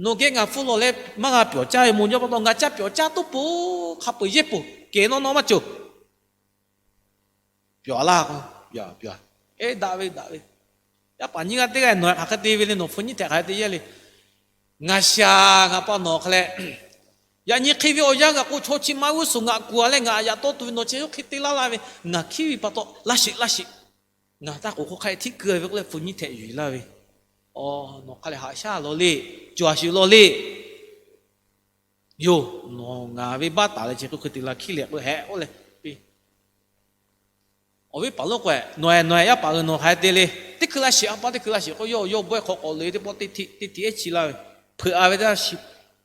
nawˬ geh ngaˬ hpu lawˬ leh maˇ g'a pyawˬ caˇ ve moˍ yaˇ pa taw ngaˬ ca pyawˬ caˇ toˉ poˬ, hk'a peu-eˬ yehˇ poˬ kehˬ naw naw maˇ cawˬ. Pyawˬ laˇ k'o, pyawˬ, pyawˬ, eˉ daꞈ ve daꞈ ve. Yaˇ paˍ nyiˇ g'aˇ teˇ g'aˇ nawˬ hk'aˬ hk'e te ve le, nawˬ hpu nyiˇ htehꞈ hk'aˬ hk'e te yehˇ le. Ngaˬ shaˍ ngaˬ pa nawˬ hk'a leh, yaꞈ nyi hk'e ve awˬ yanˇ g'a k'o chaw chi ma g'uˇ suhˍ ngaˬ kuˬ a leh ngaˬ yaꞈ taw tuˬ ve nawˬ chi hk'e te laˇ laˇ ve, ngaˬ hkiˉ ve pa taw laˇ sheˍ laˇ sheˍ. Ngaˬ taˇ k'oˍ hk'oˆ hk'a htiˉ keu ve k'oˆ leh hpu nyiˇ htehꞈ yuˬ laˇ ve. Nawˬ hk'a leh haꞈ shaˉ law le, cawˬ a sheˍ law le. Yoˬ, nawˬ ngaˬ ve baˆ taˍ leh chi k'oˆ hk'e te la hkiˉ leh k'oˆ hehꞈ k'oˆ leh piˇ. Awˬ viˉ paˍ lonˉ k'o, nawˬ e nawˬ e yaˇ paˍ uiˍ nawˬ hk'aˬ hk'e te le, teˇ hkui laˇ sheˍ, a pa teˇ hkui laˇ sheˍ k'o, yawˇ yawˇ bawehˇ hk'aw k'awꞈ loꞈ e teˇ pawˆ teˇ hteꞈ teˇ hteꞈ ehˉ chi laˇ ve, hpeuꞈ a ve teˇ g'aˇ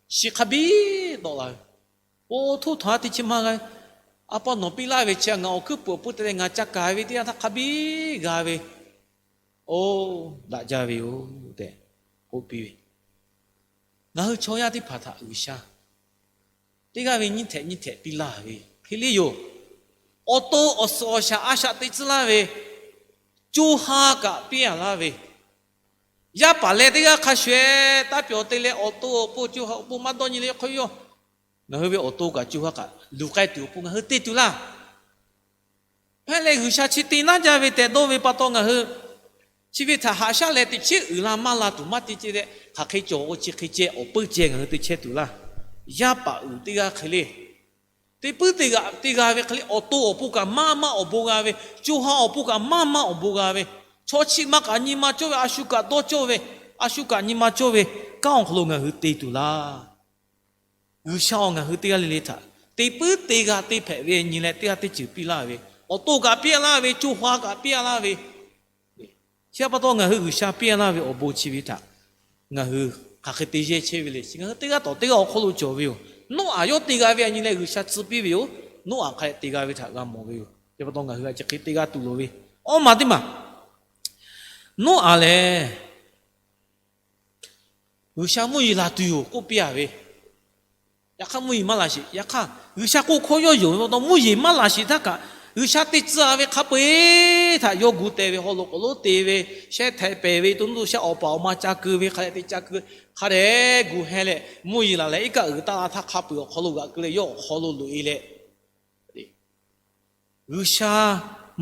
shi hk'a biˇ tawˆ la ve. Oˇ htoˇ htaꞈ teˇ chi maˇ g'a. A pa nawˬ piˇ laˇ ve chi ngaˬ awˬ hkuiˉ puiˍ awˬ pon te leh ngaˬ ca kaˍ ve teˇ yanˇ htaˇ hk'a biˇ g'a ve, oˇ daꞈ jaˇ ve yoˬ tehꞈ k'oˆ piˇ ve. Ngaˬ hui chaw yaˇ teˇ hpaˍ htaꞈ G'uiˬsha teˇ g'aˇ ve nyiˇ htehꞈ nyiˇ htehꞈ piˇ laˇ ve hk'e le yoˬ. Awˬ to awˬ suhˍ awˬ shaˍ a shaꞈ teꞈ tcuh laˇ ve, co ha kaꞈ piˇ a laˇ ve, yaˇ paˍ leh teˇ g'aˇ hk'a shuˍ-eˬ taˇ pyawˬ te leh awˬ to awˬ pon co ha awˬ pon maˇ dawˇ nyi le hk'e yoˬ. Ngaˬ hui ve awˬ to kaꞈ co ha kaꞈ luˬ k'ai tuˬ awˬ pon ngaˬ hui te tuˬ laˇ. Hpehꞈ leh G'uiˬsha chi te naˉ jaˇ ve tehꞈ dawˇ ve pa taw ngaˬ hui chi ve htaꞈ haꞈ shaˉ leh teꞈ chiˉ uiˍ la maˇ la tuˬ maˇ te ceh leh, hk'aˬ hk'e cawˬ k'o chi hk'e ceh awˬ peuˇ ceh ngaˬ hui te chehˇ tuˬ laˇ. Yaˇ paˍ uiˍ teˇ g'aˇ hk'e le, te puiˉ te g'aꞈ te g'a ve hk'e le, awˬ to awˬ pon kaꞈ maˇ maˇ awˬ bon g'a ve, co ha awˬ pon kaꞈ maˇ maˇ awˬ bon g'a ve, chaw chi ma kaꞈ nyi ma cawˇ ve, a shu kaꞈ dawˇ cawˇ ve, a shu kaꞈ nyi ma cawˇ ve, kanˉ awˬ hk'aw lo ngaˬ hui te tuˬ laˇ. G'uiˬsha awˬ ngaˬ hui teˇ g'aˇ le le htaꞈ te puiˉ te g'a te hpehꞈ ve nyi leh teˇ g'aˇ teˇ ceuˬ piˇ laˇ ve, awˬ to kaꞈ piˇ laˇ ve, co ha kaꞈ piˇ laˇ ve, chi pa taw ngaˬ hui G'uiˬsha piˇ laˇ ve awˬ bon chi ve htaꞈ ngaˬ hui hk'aˬ hk'e te yehˇ chehˇ ve le. Ngaˬ hui teˇ g'aˇ tawˍ teˇ g'aˇ awˬ hk'aw lo cawˬ ve yoˬ. Noˉaꞈ yawˇ te g'a ve a nyi leh G'uiˬsha tcuh piˇ ve yoˬ. Noˉaꞈ hk'a te g'a ve htaꞈ g'a mawˬ ve yoˬ. Chi pa taw ngaˬ hui a chi hk'e te g'a tuˬ loˍ ve, awˇ maˬ teˇ maˬ, Noˉaꞈ lehˬ G'uiˬsha mvuhˇ yeˬ laˬ tuˬ yoˬ k'oˆ piˇ a ve. Yaꞈ hk'aˇ mvuhˇ yeˬ maˇ laˬ sheˍ. Yaꞈ hk'aˇ G'uiˬsha k'oˆ hkawˇ yawˇ yonˍ ve pa taw mvuhˇ yeˬ maˇ laˬ sheˍ htaˇ kaꞈ, G'uiˬsha teˇ tcuh ve hk'a peu-eˬ htaꞈ yawˇ gu teh ve haw loꞈ k'oˍ lonˉ te ve, shehˆ htehꞈ pehˬ ve, to nuˇ to shaˆ awˬ paˍ awˬ ma ca keu ve hk'a dehꞈ te ca keu, hk'a dehꞈ gu heh leh, mvuhˇ yeˬ laˬ leh iˉ kaˆ uiˍ taˆ la htaˇ hk'a peu-eˬ awˬ hk'aw lo g'aꞈ keu leh yawˇ awˬ hk'aw lo loꞈ-e leh, G'uiˬsha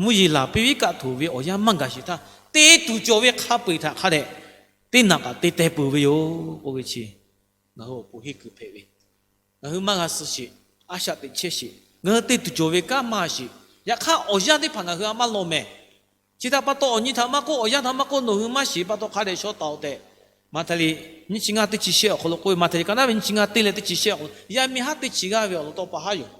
mvuhˇ yeˬ laˬ piˇ ve iˉ kaˆ htoꞈ ve awˬ yanˇ maˇ gaˬ sheˍ htaˇ, te tuˬ cawˬ ve hk'a peu-eˬ htaꞈ hk'a dehꞈ teˇ naꞈ kaꞈ te teh peuˬ ve yoˬ k'oˆ ve chi, ngaˬ hui awˬ pon henˇ kuiˬ hpehꞈ ve. Ngaˬ hui maˇ g'a suh sheˍ, a shaꞈ teꞈ chehˇ sheˍ. Ngaˬ hui te tuˬ cawˬ ve kanˉ maˇ sheˍ. Yaꞈ hk'aˇ, awˬ yanˇ teˇ hpaˍ ngaˬ hui a maˇ law mehˍ. Chi htaꞈ pa taw, awˬ nyi htaꞈ maˇ k'oˆ, awˬ yanˇ htaꞈ maˇ k'oˆ, nawˬ hui maˇ shiˍ pa taw hk'a dehꞈ shaw taˍ-oꞈ tehꞈ, Maꞈhtehˍ liꞈ nyiˇ chi ngaˇ teˇ chi shehˆ awˬ hk'aw lo k'oˆ ve, Maꞈhtehˍ liꞈ ka naˉ ve nyiˇ chi ngaˇ teˇ leh teˇ chi shehˆ awˬ hk'aw lo, yaˇ miˇ haˉ teˇ chi g'aˇ ve awˬ lawn tawˇ pa haˉ yoˬ.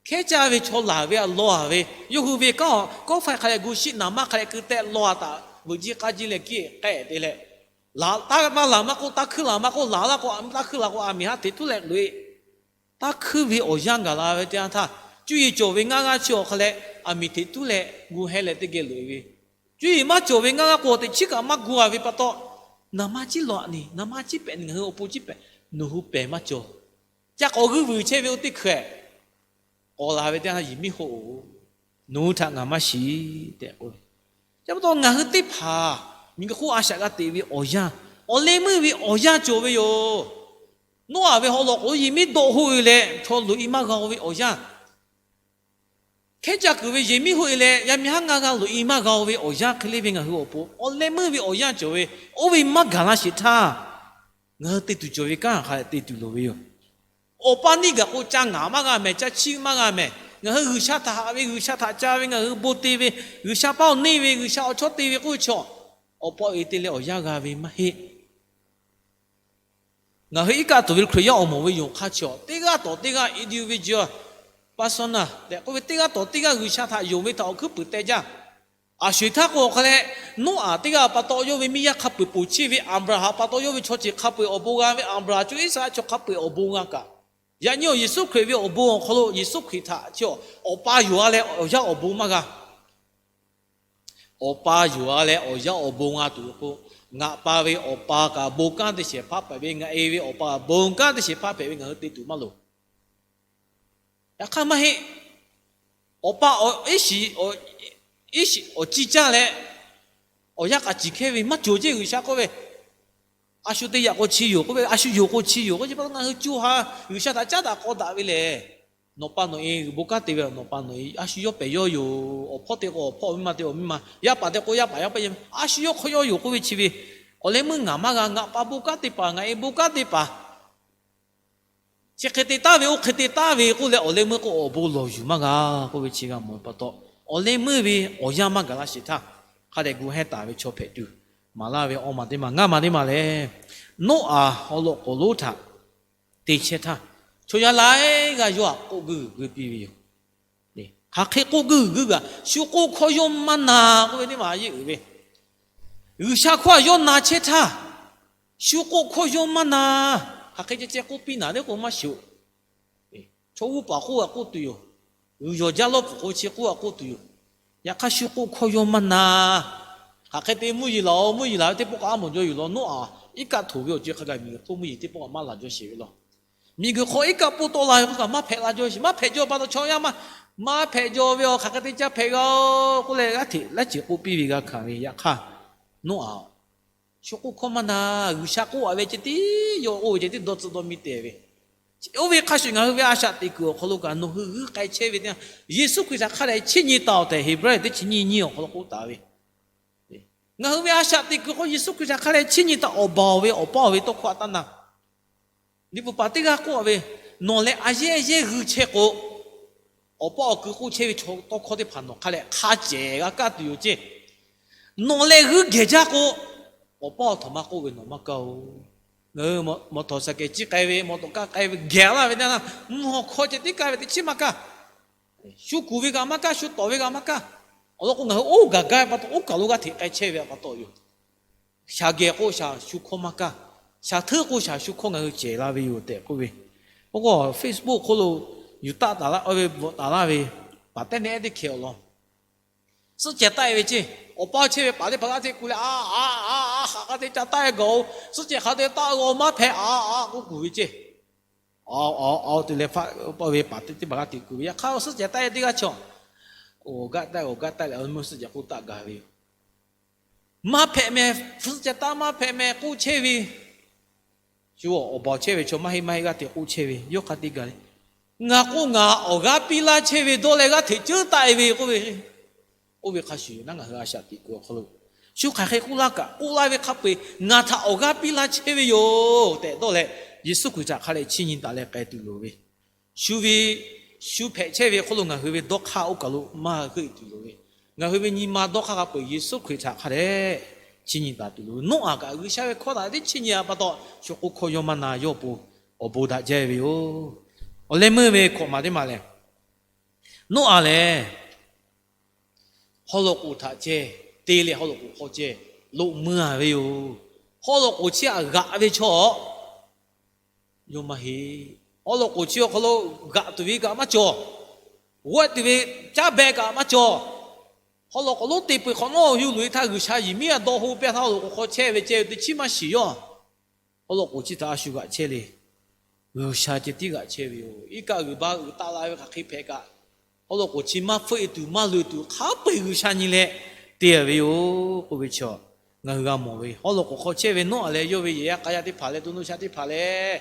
Hkehˉ caˇ ve chaw laˬ ve a law-a ve, yawˇ hui ve kanˉ kawˆ faiˇ hk'a dehꞈ gu shiˆ, naˍ manˇ hk'a dehꞈ keu teh law-a taˍ, veuꞈ jiˇ k'aˇ jiˇ leh kiˇ k'ehˆ te leh, laˬ taˇ maˇ laˬ maˇ k'oˆ, taˇ hkuiˇ laˬ maˇ k'oˆ, laˬ laˇ k'o, taˇ hkuiˇ laˬ k'o, aˬ miˍ haˉ hteꞈ tuˉ leh loꞈ-e. Taˇ hkuiˇ ve awˬ yanˇ gaˬ la ve teˇ yanˇ htaˇ, cuˇ yiˍ cawˬ ve ngaˇ g'aˇ chi awˬ hk'a leh, aˬ miˍ hteꞈ tuˉ leh gu heh leh teˇ geh loꞈ-e ve, cuˇ yiˍ maˇ cawˬ ve ngaˇ g'aˇ k'o, teꞈ chiˉ kaꞈ maˇ gu-a ve pa taw, naˍ manˇ ciˉ law-a neˬ, naˍ manˇ ciˉ pehꞈ neˬ, ngaˬ hui awˬ pon ciˉ pehꞈ, nawˬ hui pehˬ maˇ cawˬ. Ca k'awꞈ g'uiˇ vuiˬ chehˇ ve oˇ teˇ hkui-eˬ k'awꞈ laˬ ve teˇ yanˇ, yehˬ miˉ hoˆ-oˬ, nawˬ hui htaꞈ ngaˬ maˇ shiˍ tehꞈ k'oˆ ve. Chi pa taw, ngaˬ hui teˇ hpaˍ miˬguiˬ hk'oˆ a shaꞈ g'a teꞈ ve awˬ yanˇ, awˬ leh meuˇ ve awˬ yanˇ cawˬ ve yoˬ. Noˉaꞈ ve haw law k'o, yehˬ miˉ dawˆ hoˆ ve leh chaw loꞈ-e maˇ g'a-o ve awˬ yanˇ, hkehˉ caˇ kuiˬ ve yehˬ miˉ hoˆ-e leh yaˇ miˇ haˉ ngaˇ g'aˇ loꞈ-e maˇ g'a-o ve awˬ yanˇ hk'e le ve ngaˬ hui awˬ pon awˬ leh meuˇ ve awˬ yanˇ cawˬ ve, oˇ ve maˇ gaˬ la sheˍ htaˇ, ngaˬ hui te tuˬ cawˬ ve kanˉ hk'a dehꞈ te tuˬ loˍ ve yoˬ. Awˬ pa neˇ gaˬ k'o ca ngaˍ maˇ g'a mehˍ, ca chiˇ maˇ g'a mehˍ. Ngaˬ hui G'uiˬsha htaꞈ haꞈ ve, G'uiˬsha htaꞈ ca ve, ngaˬ hui bon te ve, G'uiˬsha paˇ awˬ neˇ ve, G'uiˬsha awˬ chawˇ te ve k'oˆ ve chaw, awˬ pa awˬ e te leh awˬ yanˇ g'a ve maˇ heˆ. Ngaˬ hui iˉ kaˆ tuˬ ve Hkriꞈ yaˇ awˬ moˍ ve yonˍ hk'aˇ chaw, teˇ g'aˇ tawˍ teˇ g'aˇ individual, personal tehꞈ k'oˆ ve, teˇ g'aˇ tawˍ teˇ g'aˇ G'uiˬsha htaꞈ yonˍ ve htaꞈ awˬ hkuiˉ puiˍ teh jaˇ. Aˬ sho-eˬ htaˇ k'o, awˬ hk'a leh, Noˉaꞈ teˇ g'aˇ pa taw yawˇ ve miˇ yaˇ hk'a peu-eˬ poˬ cheˇ ve, Aˍbraˍhanˍ pa taw yawˇ ve chaw ceuˬ hk'a peu-eˬ awˬ bon g'a ve, Aˍbraˍhanˍ cuˇ Iˉsaˍreˍlaˆ chaw hk'a peu-eˬ awˬ bon g'a kaꞈ, yaꞈ nyi awˬ Yeˍsuˆ Hkriꞈ ve awˬ bon awˬ hk'aw lo Yeˍsuˆ Hkriꞈ htaꞈ chi awˬ pa yonˍ-a leh awˬ yaˇ awˬ bon maˇ g'a. Awˬ pa yonˍ-a leh awˬ yaˇ awˬ bon g'a tuˬ yoˬ k'o, ngaˬ pa ve awˬ pa kaꞈ bon kanˉ teˇ shehˍ hpaˇ hpehꞈ ve, ngaˬ e ve awˬ pa kaꞈ bon kanˉ teˇ shehˍ hpaˇ hpehꞈ ve ngaˬ hui te tuˬ maˇ loˍ. Yaꞈ hk'aˇ maˇ heˆ. Awˬ pa awˬ, iˉ shiˍ, iˉ shiˍ awˬ ciˇ caˇ leh, awˬ yanˇ k'a ciˍ hkehˇ ve maˇ cawˬ ceˇ G'uiˬsha k'oˆ ve, a shu teˇ yaꞈ k'o chi yoˬ k'oˆ ve, a shu yoˬ k'o chi yoˬ k'oˆ ve pa taw, ngaˬ hui co ha G'uiˬsha htaꞈ caˉ daꞈ k'aw daꞈ ve lehˬ, nawˬ pa nawˬ e bon kanˉ te ve, nawˬ pa nawˬ e a shu yawˇ pehˬ yawˇ yoˬ. Awˬ hpawˇ te k'o awˬ hpawˇ, awˬ miˇ ma te awˬ miˇ ma, yaˇ paˍ te k'o yaˇ paˍ yaˇ paˍ, a shu yawˇ hk'aw yawˇ yoˬ k'oˆ ve chi ve, awˬ leh meuˇ ngaˬ maˇ g'a, ngaˬ pa bon kanˉ te paˍ, ngaˬ e bon kanˉ te paˍ, chi hk'e te taˍ ve, oˇ hk'e te taˍ ve k'oˆ leh, awˬ leh meuˇ k'o awˬ bon lawˬ yuˬ maˇ g'a k'oˆ ve chi g'a mawˬ ve pa taw, awˬ leh meuˇ ve awˬ yanˇ maˇ gaˬ la sheˍ htaˇ, hk'a dehꞈ gu heh taˍ ve chaw hpehꞈ tuˬ maˍ laˇ ve awˬ maˬ teˇ maˬ, ngaˇ maˬ teˇ maˬ lehˬ, Noˉaꞈ haw loꞈ k'oˍ lonˉ htaꞈ te chehˇ htaˇ, chaw yaˇ laiˉ g'aˇ yawˇ htaꞈ k'oˆ guiˇ guiˇ piˇ ve yoˬ. Hk'aˬ hk'e k'oˆ guiˇ guiˇ kaꞈ, shu k'oˆ hkawˇ yawˇ maˇ na k'oˆ ve teˇ maˬ yeˇ uiˍ ve, G'uiˬsha hkawˇ htaꞈ yawˇ na chehˇ htaˇ, shu k'oˆ hkawˇ yawˇ maˇ na. Hk'aˬ hk'e ceh ceh k'oˆ piˇ naˍ teˇ k'o maˇ shuˍ, chaw g'uˇ paˍ k'oˆ g'a k'oˆ tuˬ yoˬ. G'uiˬ yawˬ jaˇ lawˇ pfuhˍ k'o chi k'oˆ g'a k'oˆ tuˬ yoˬ. Yaꞈ hk'aˇ shu k'oˆ hkawˇ yawˇ maˇ na. Hk'aˬ hk'e te mvuhˇ yeˬ laˬ-oˬ, mvuhˇ yeˬ laˬ ve teˇ pawˆ k'aꞈ maˇ jawˇ yuˬ law. Noˉaꞈ iˉ kaˆ htoꞈ ve awˬ ceuˬ hk'a gaˬ miˬguiˬ hk'oˆ mvuhˇ yeˬ teˇ pawˆ k'aꞈ maˇ laˬ jawˇ sheˍ ve law. Miˬguiˬ hk'aw iˉ kaˆ pawˆ tawˆ la ve k'oˆ kaꞈ maˇ hpehꞈ la jawˇ sheˍ, maˇ hpehꞈ jawˇ pa taw chaw yaˇ maˇ, maˇ hpehꞈ jawˇ ve awˬ hk'aˬ hk'e te caˇ hpehꞈ g'a-oˬ k'oˆ leh g'aˇ hteꞈ laˇ ceuˬ k'oˆ piˇ ve g'a hkanˍ ve. Yaꞈ hk'aˇ, Noˉaꞈ shu k'oˆ hkawˇ maˇ na. G'uiˬsha k'oˆ-a ve ceh tiˉ yawˇ k'oˆ ve ceh tiˉ dawˇ tcuh dawˇ miˇ te ve. Oˇ ve hk'a shuˍ ngaˬ hui ve a shaꞈ teꞈ kuiˬ awˬ hk'aw lo kaꞈ nawˬ hui g'uiˇ k'ai chehˇ ve teˇ yanˇ, Yeˍsuˆ Hkriꞈ htaꞈ hk'a dehꞈ chiˇ nyi taˍ-oˬ tehꞈ Heˍbrehˇ teˇ chi nyiˇ nyiˇ awˬ hk'aw lo k'oˆ taˍ ve. Ngaˬ hui ve a shaꞈ teꞈ kuiˬ hk'aw Yeˍsuˆ Hkriꞈ htaꞈ hk'a dehꞈ chiˇ nyi taˍ, awˬ baˬ-oˬ ve awˬ pa-oˬ ve tawˇ hkawˇ htaꞈ taˇ na. Liꞈ hpu paˍ teˇ g'aˇ k'oˆ-a ve, nawˬ leh a yehˉ yehˉ g'uiˇ chehˇ k'o, awˬ pa awˬ kuiˬ k'oˆ chehˇ ve chaw tawˇ hkawˇ teˇ hpaˍ nawˬ hk'a dehꞈ hk'a cehˬ g'a kaˇ tuˬ yoˬ ceˇ. Nawˬ leh g'uiˇ gehˬ jaˇ k'o, awˬ pa awˬ htaꞈ maˇ k'oˆ ve nawˬ maˇ kaˇ-oˬ. Ngaˬ hui mawˬ tawˍ saˍ kehˬ ciˇ k'ai ve, mawˬ tawˍ kaˇ k'ai ve gehˬ laˇ ve teˇ yanˇ, mvuhˇ haw hkawˇ ceh tiˉ kaˇ ve teꞈ chiˉ maˇ kaˇ. Shu kuˬ ve kaꞈ maˇ kaˇ, shu tawˍ ve kaꞈ maˇ kaˇ. Awˬ lawn k'o, ngaˬ hui oˇ gaˬ gaˇ ve pa taw, oˇ kaˬ lo g'aˇ hteꞈ k'ai chehˇ ve pa taw yoˬ. Shaˍ gehˬ k'o shaˍ shu hkawˇ maˇ kaˇ, shaˍ hteuˆ k'o shaˍ shu hkawˇ ngaˬ hui cehˬ la ve yoˬ tehꞈ k'oˆ ve. Oˇ k'o Facebook hk'oˆ lo yuˬ taˆ taˍ laˇ ve, bvuhꞈ taˍ laˇ ve, paˍ tehˉ nehˉ teˇ hkeh awˬ lawn suhˉ cehˬ taˆ-e ve ceˇ. Awˬ pa chehˇ ve paˍ teˇ hpaˍ g'aˇ hteꞈ kuˬ leh, a a a, hk'aˬ hk'e te ca taˆ-e gaˬ-oˬ, suhˉ cehˬ hk'aˬ hk'e te taˆ-e gaˬ-oˬ, maˇ hpehꞈ a a k'oˆ kuˬ ve ceˇ. A a a, te leh paˇ ve paˍ teˇ hpaˍ g'aˇ hteꞈ kuˬ ve. Yaꞈ hk'aˇ suhˉ cehˬ taˆ-e teˇ g'aˇ chaw, awˬ gaˆ taˆ, awˬ gaˆ taˆ leh awˬ meuˇ suhˆ ca k'oˆ taˆ gaˇ ve yoˬ. Maˇ hpehꞈ meh, suhˆ ca taˆ maˇ hpehꞈ meh k'oˆ chehˇ ve, shu awˬ baˬ chehˇ ve chaw maˇ heˆ maˇ heˆ g'aˇ hteꞈ k'oˆ chehˇ ve, yawˇ hk'a teˇ gaˬ le. Ngaˬ k'o ngaˬ awˬ g'aˇ piˇ laˇ chehˇ ve dawˇ leh g'aˇ hteꞈ ceuˉ taˆ e ve k'oˆ ve, oˇ ve hk'a shuˍ yoˬ naˉ, ngaˬ hui a shaꞈ teꞈ kuiˬ awˬ hk'aw lo shu hk'aˬ hk'e k'oˆ laˇ kaꞈ, k'oˆ laˇ ve hk'a peu-eˬ ngaˬ htaꞈ awˬ g'aˇ piˇ laˇ chehˇ ve yoˬ tehꞈ dawˇ leh, Yeˍsuˆ Hkriꞈ htaꞈ hk'a dehꞈ chiˇ nyi taˍ leh k'ai tuˬ loˍ ve. Shu ve, shu hpehꞈ chehˇ ve hk'oˆ lo ngaˬ hui ve dawˇ hk'aˇ oˇ kaˬ lo maˇ heuˆ e tuˬ loˍ ve. Ngaˬ hui ve nyi ma dawˇ hk'aˇ hk'a peu-eˬ Yeˍsuˆ Hkriꞈ htaꞈ hk'a dehꞈ chiˇ nyi taˍ tuˬ loˍ ve. Noˉaꞈ kaꞈ G'uiˬsha ve hkawˇ htaꞈ teˇ chiˇ nyi a pa taw, shu k'o hkawˇ yawˇ maˇ na, yawˇ awˬ pon awˬ bon daꞈ jaˇ ve yoˬ. Awˬ leh meuˇ ve hkawꞈ maˬ teˇ maˬ lehˬ, Noˉaꞈ lehˬ haw loꞈ k'oˍ htaꞈ ceh te leh haw loꞈ k'oˍ hk'aw ceh loꞈ mui a ve yoˬ. Haw loꞈ k'oˍ chi htaꞈ g'aꞈ ve chaw yawˇ maˇ heˆ. Haw loꞈ k'oˍ chi awˬ hk'aw lo g'aꞈ tuˬ ve kaꞈ maˇ cawˬ. G'awehˆ tuˬ ve caˉ beh kaꞈ maˇ cawˬ. Haw loꞈ k'oˍ lonˉ te peuˬ hk'awꞈ nawˉ yuˬ loꞈ e htaˇ G'uiˬsha yehˬ miˉ a dawˇ ho pehˇ htaˇ haw loꞈ k'oˍ hk'aw chehˇ ve ceh teˇ chiˉ maˇ shiˍ yawˇ. Haw loꞈ k'oˍ chi htaꞈ a shu g'aꞈ chehˇ le. G'uiˬsha ceh tiˉ g'aꞈ chehˇ ve yoˬ. Iˉ kaˆ g'uiˬ ba uiˍ taˆ la ve hk'aˬ hk'e hpehꞈ kaꞈ, haw loꞈ k'oˍ chi maˇ feuˆ e tuˬ maˇ loꞈ e tuˬ hk'a peu-eˬ G'uiˬsha nyi leh te a ve yoˬ k'oˆ ve chaw, ngaˬ hui g'a mawˬ ve. Haw loꞈ k'oˍ hk'aw chehˇ ve Noˉaꞈ leh yawˇ ve yehˬ yaˇ k'a yaˇ teˇ hpaˍ leh to nuˇ sha teˇ hpaˍ leh,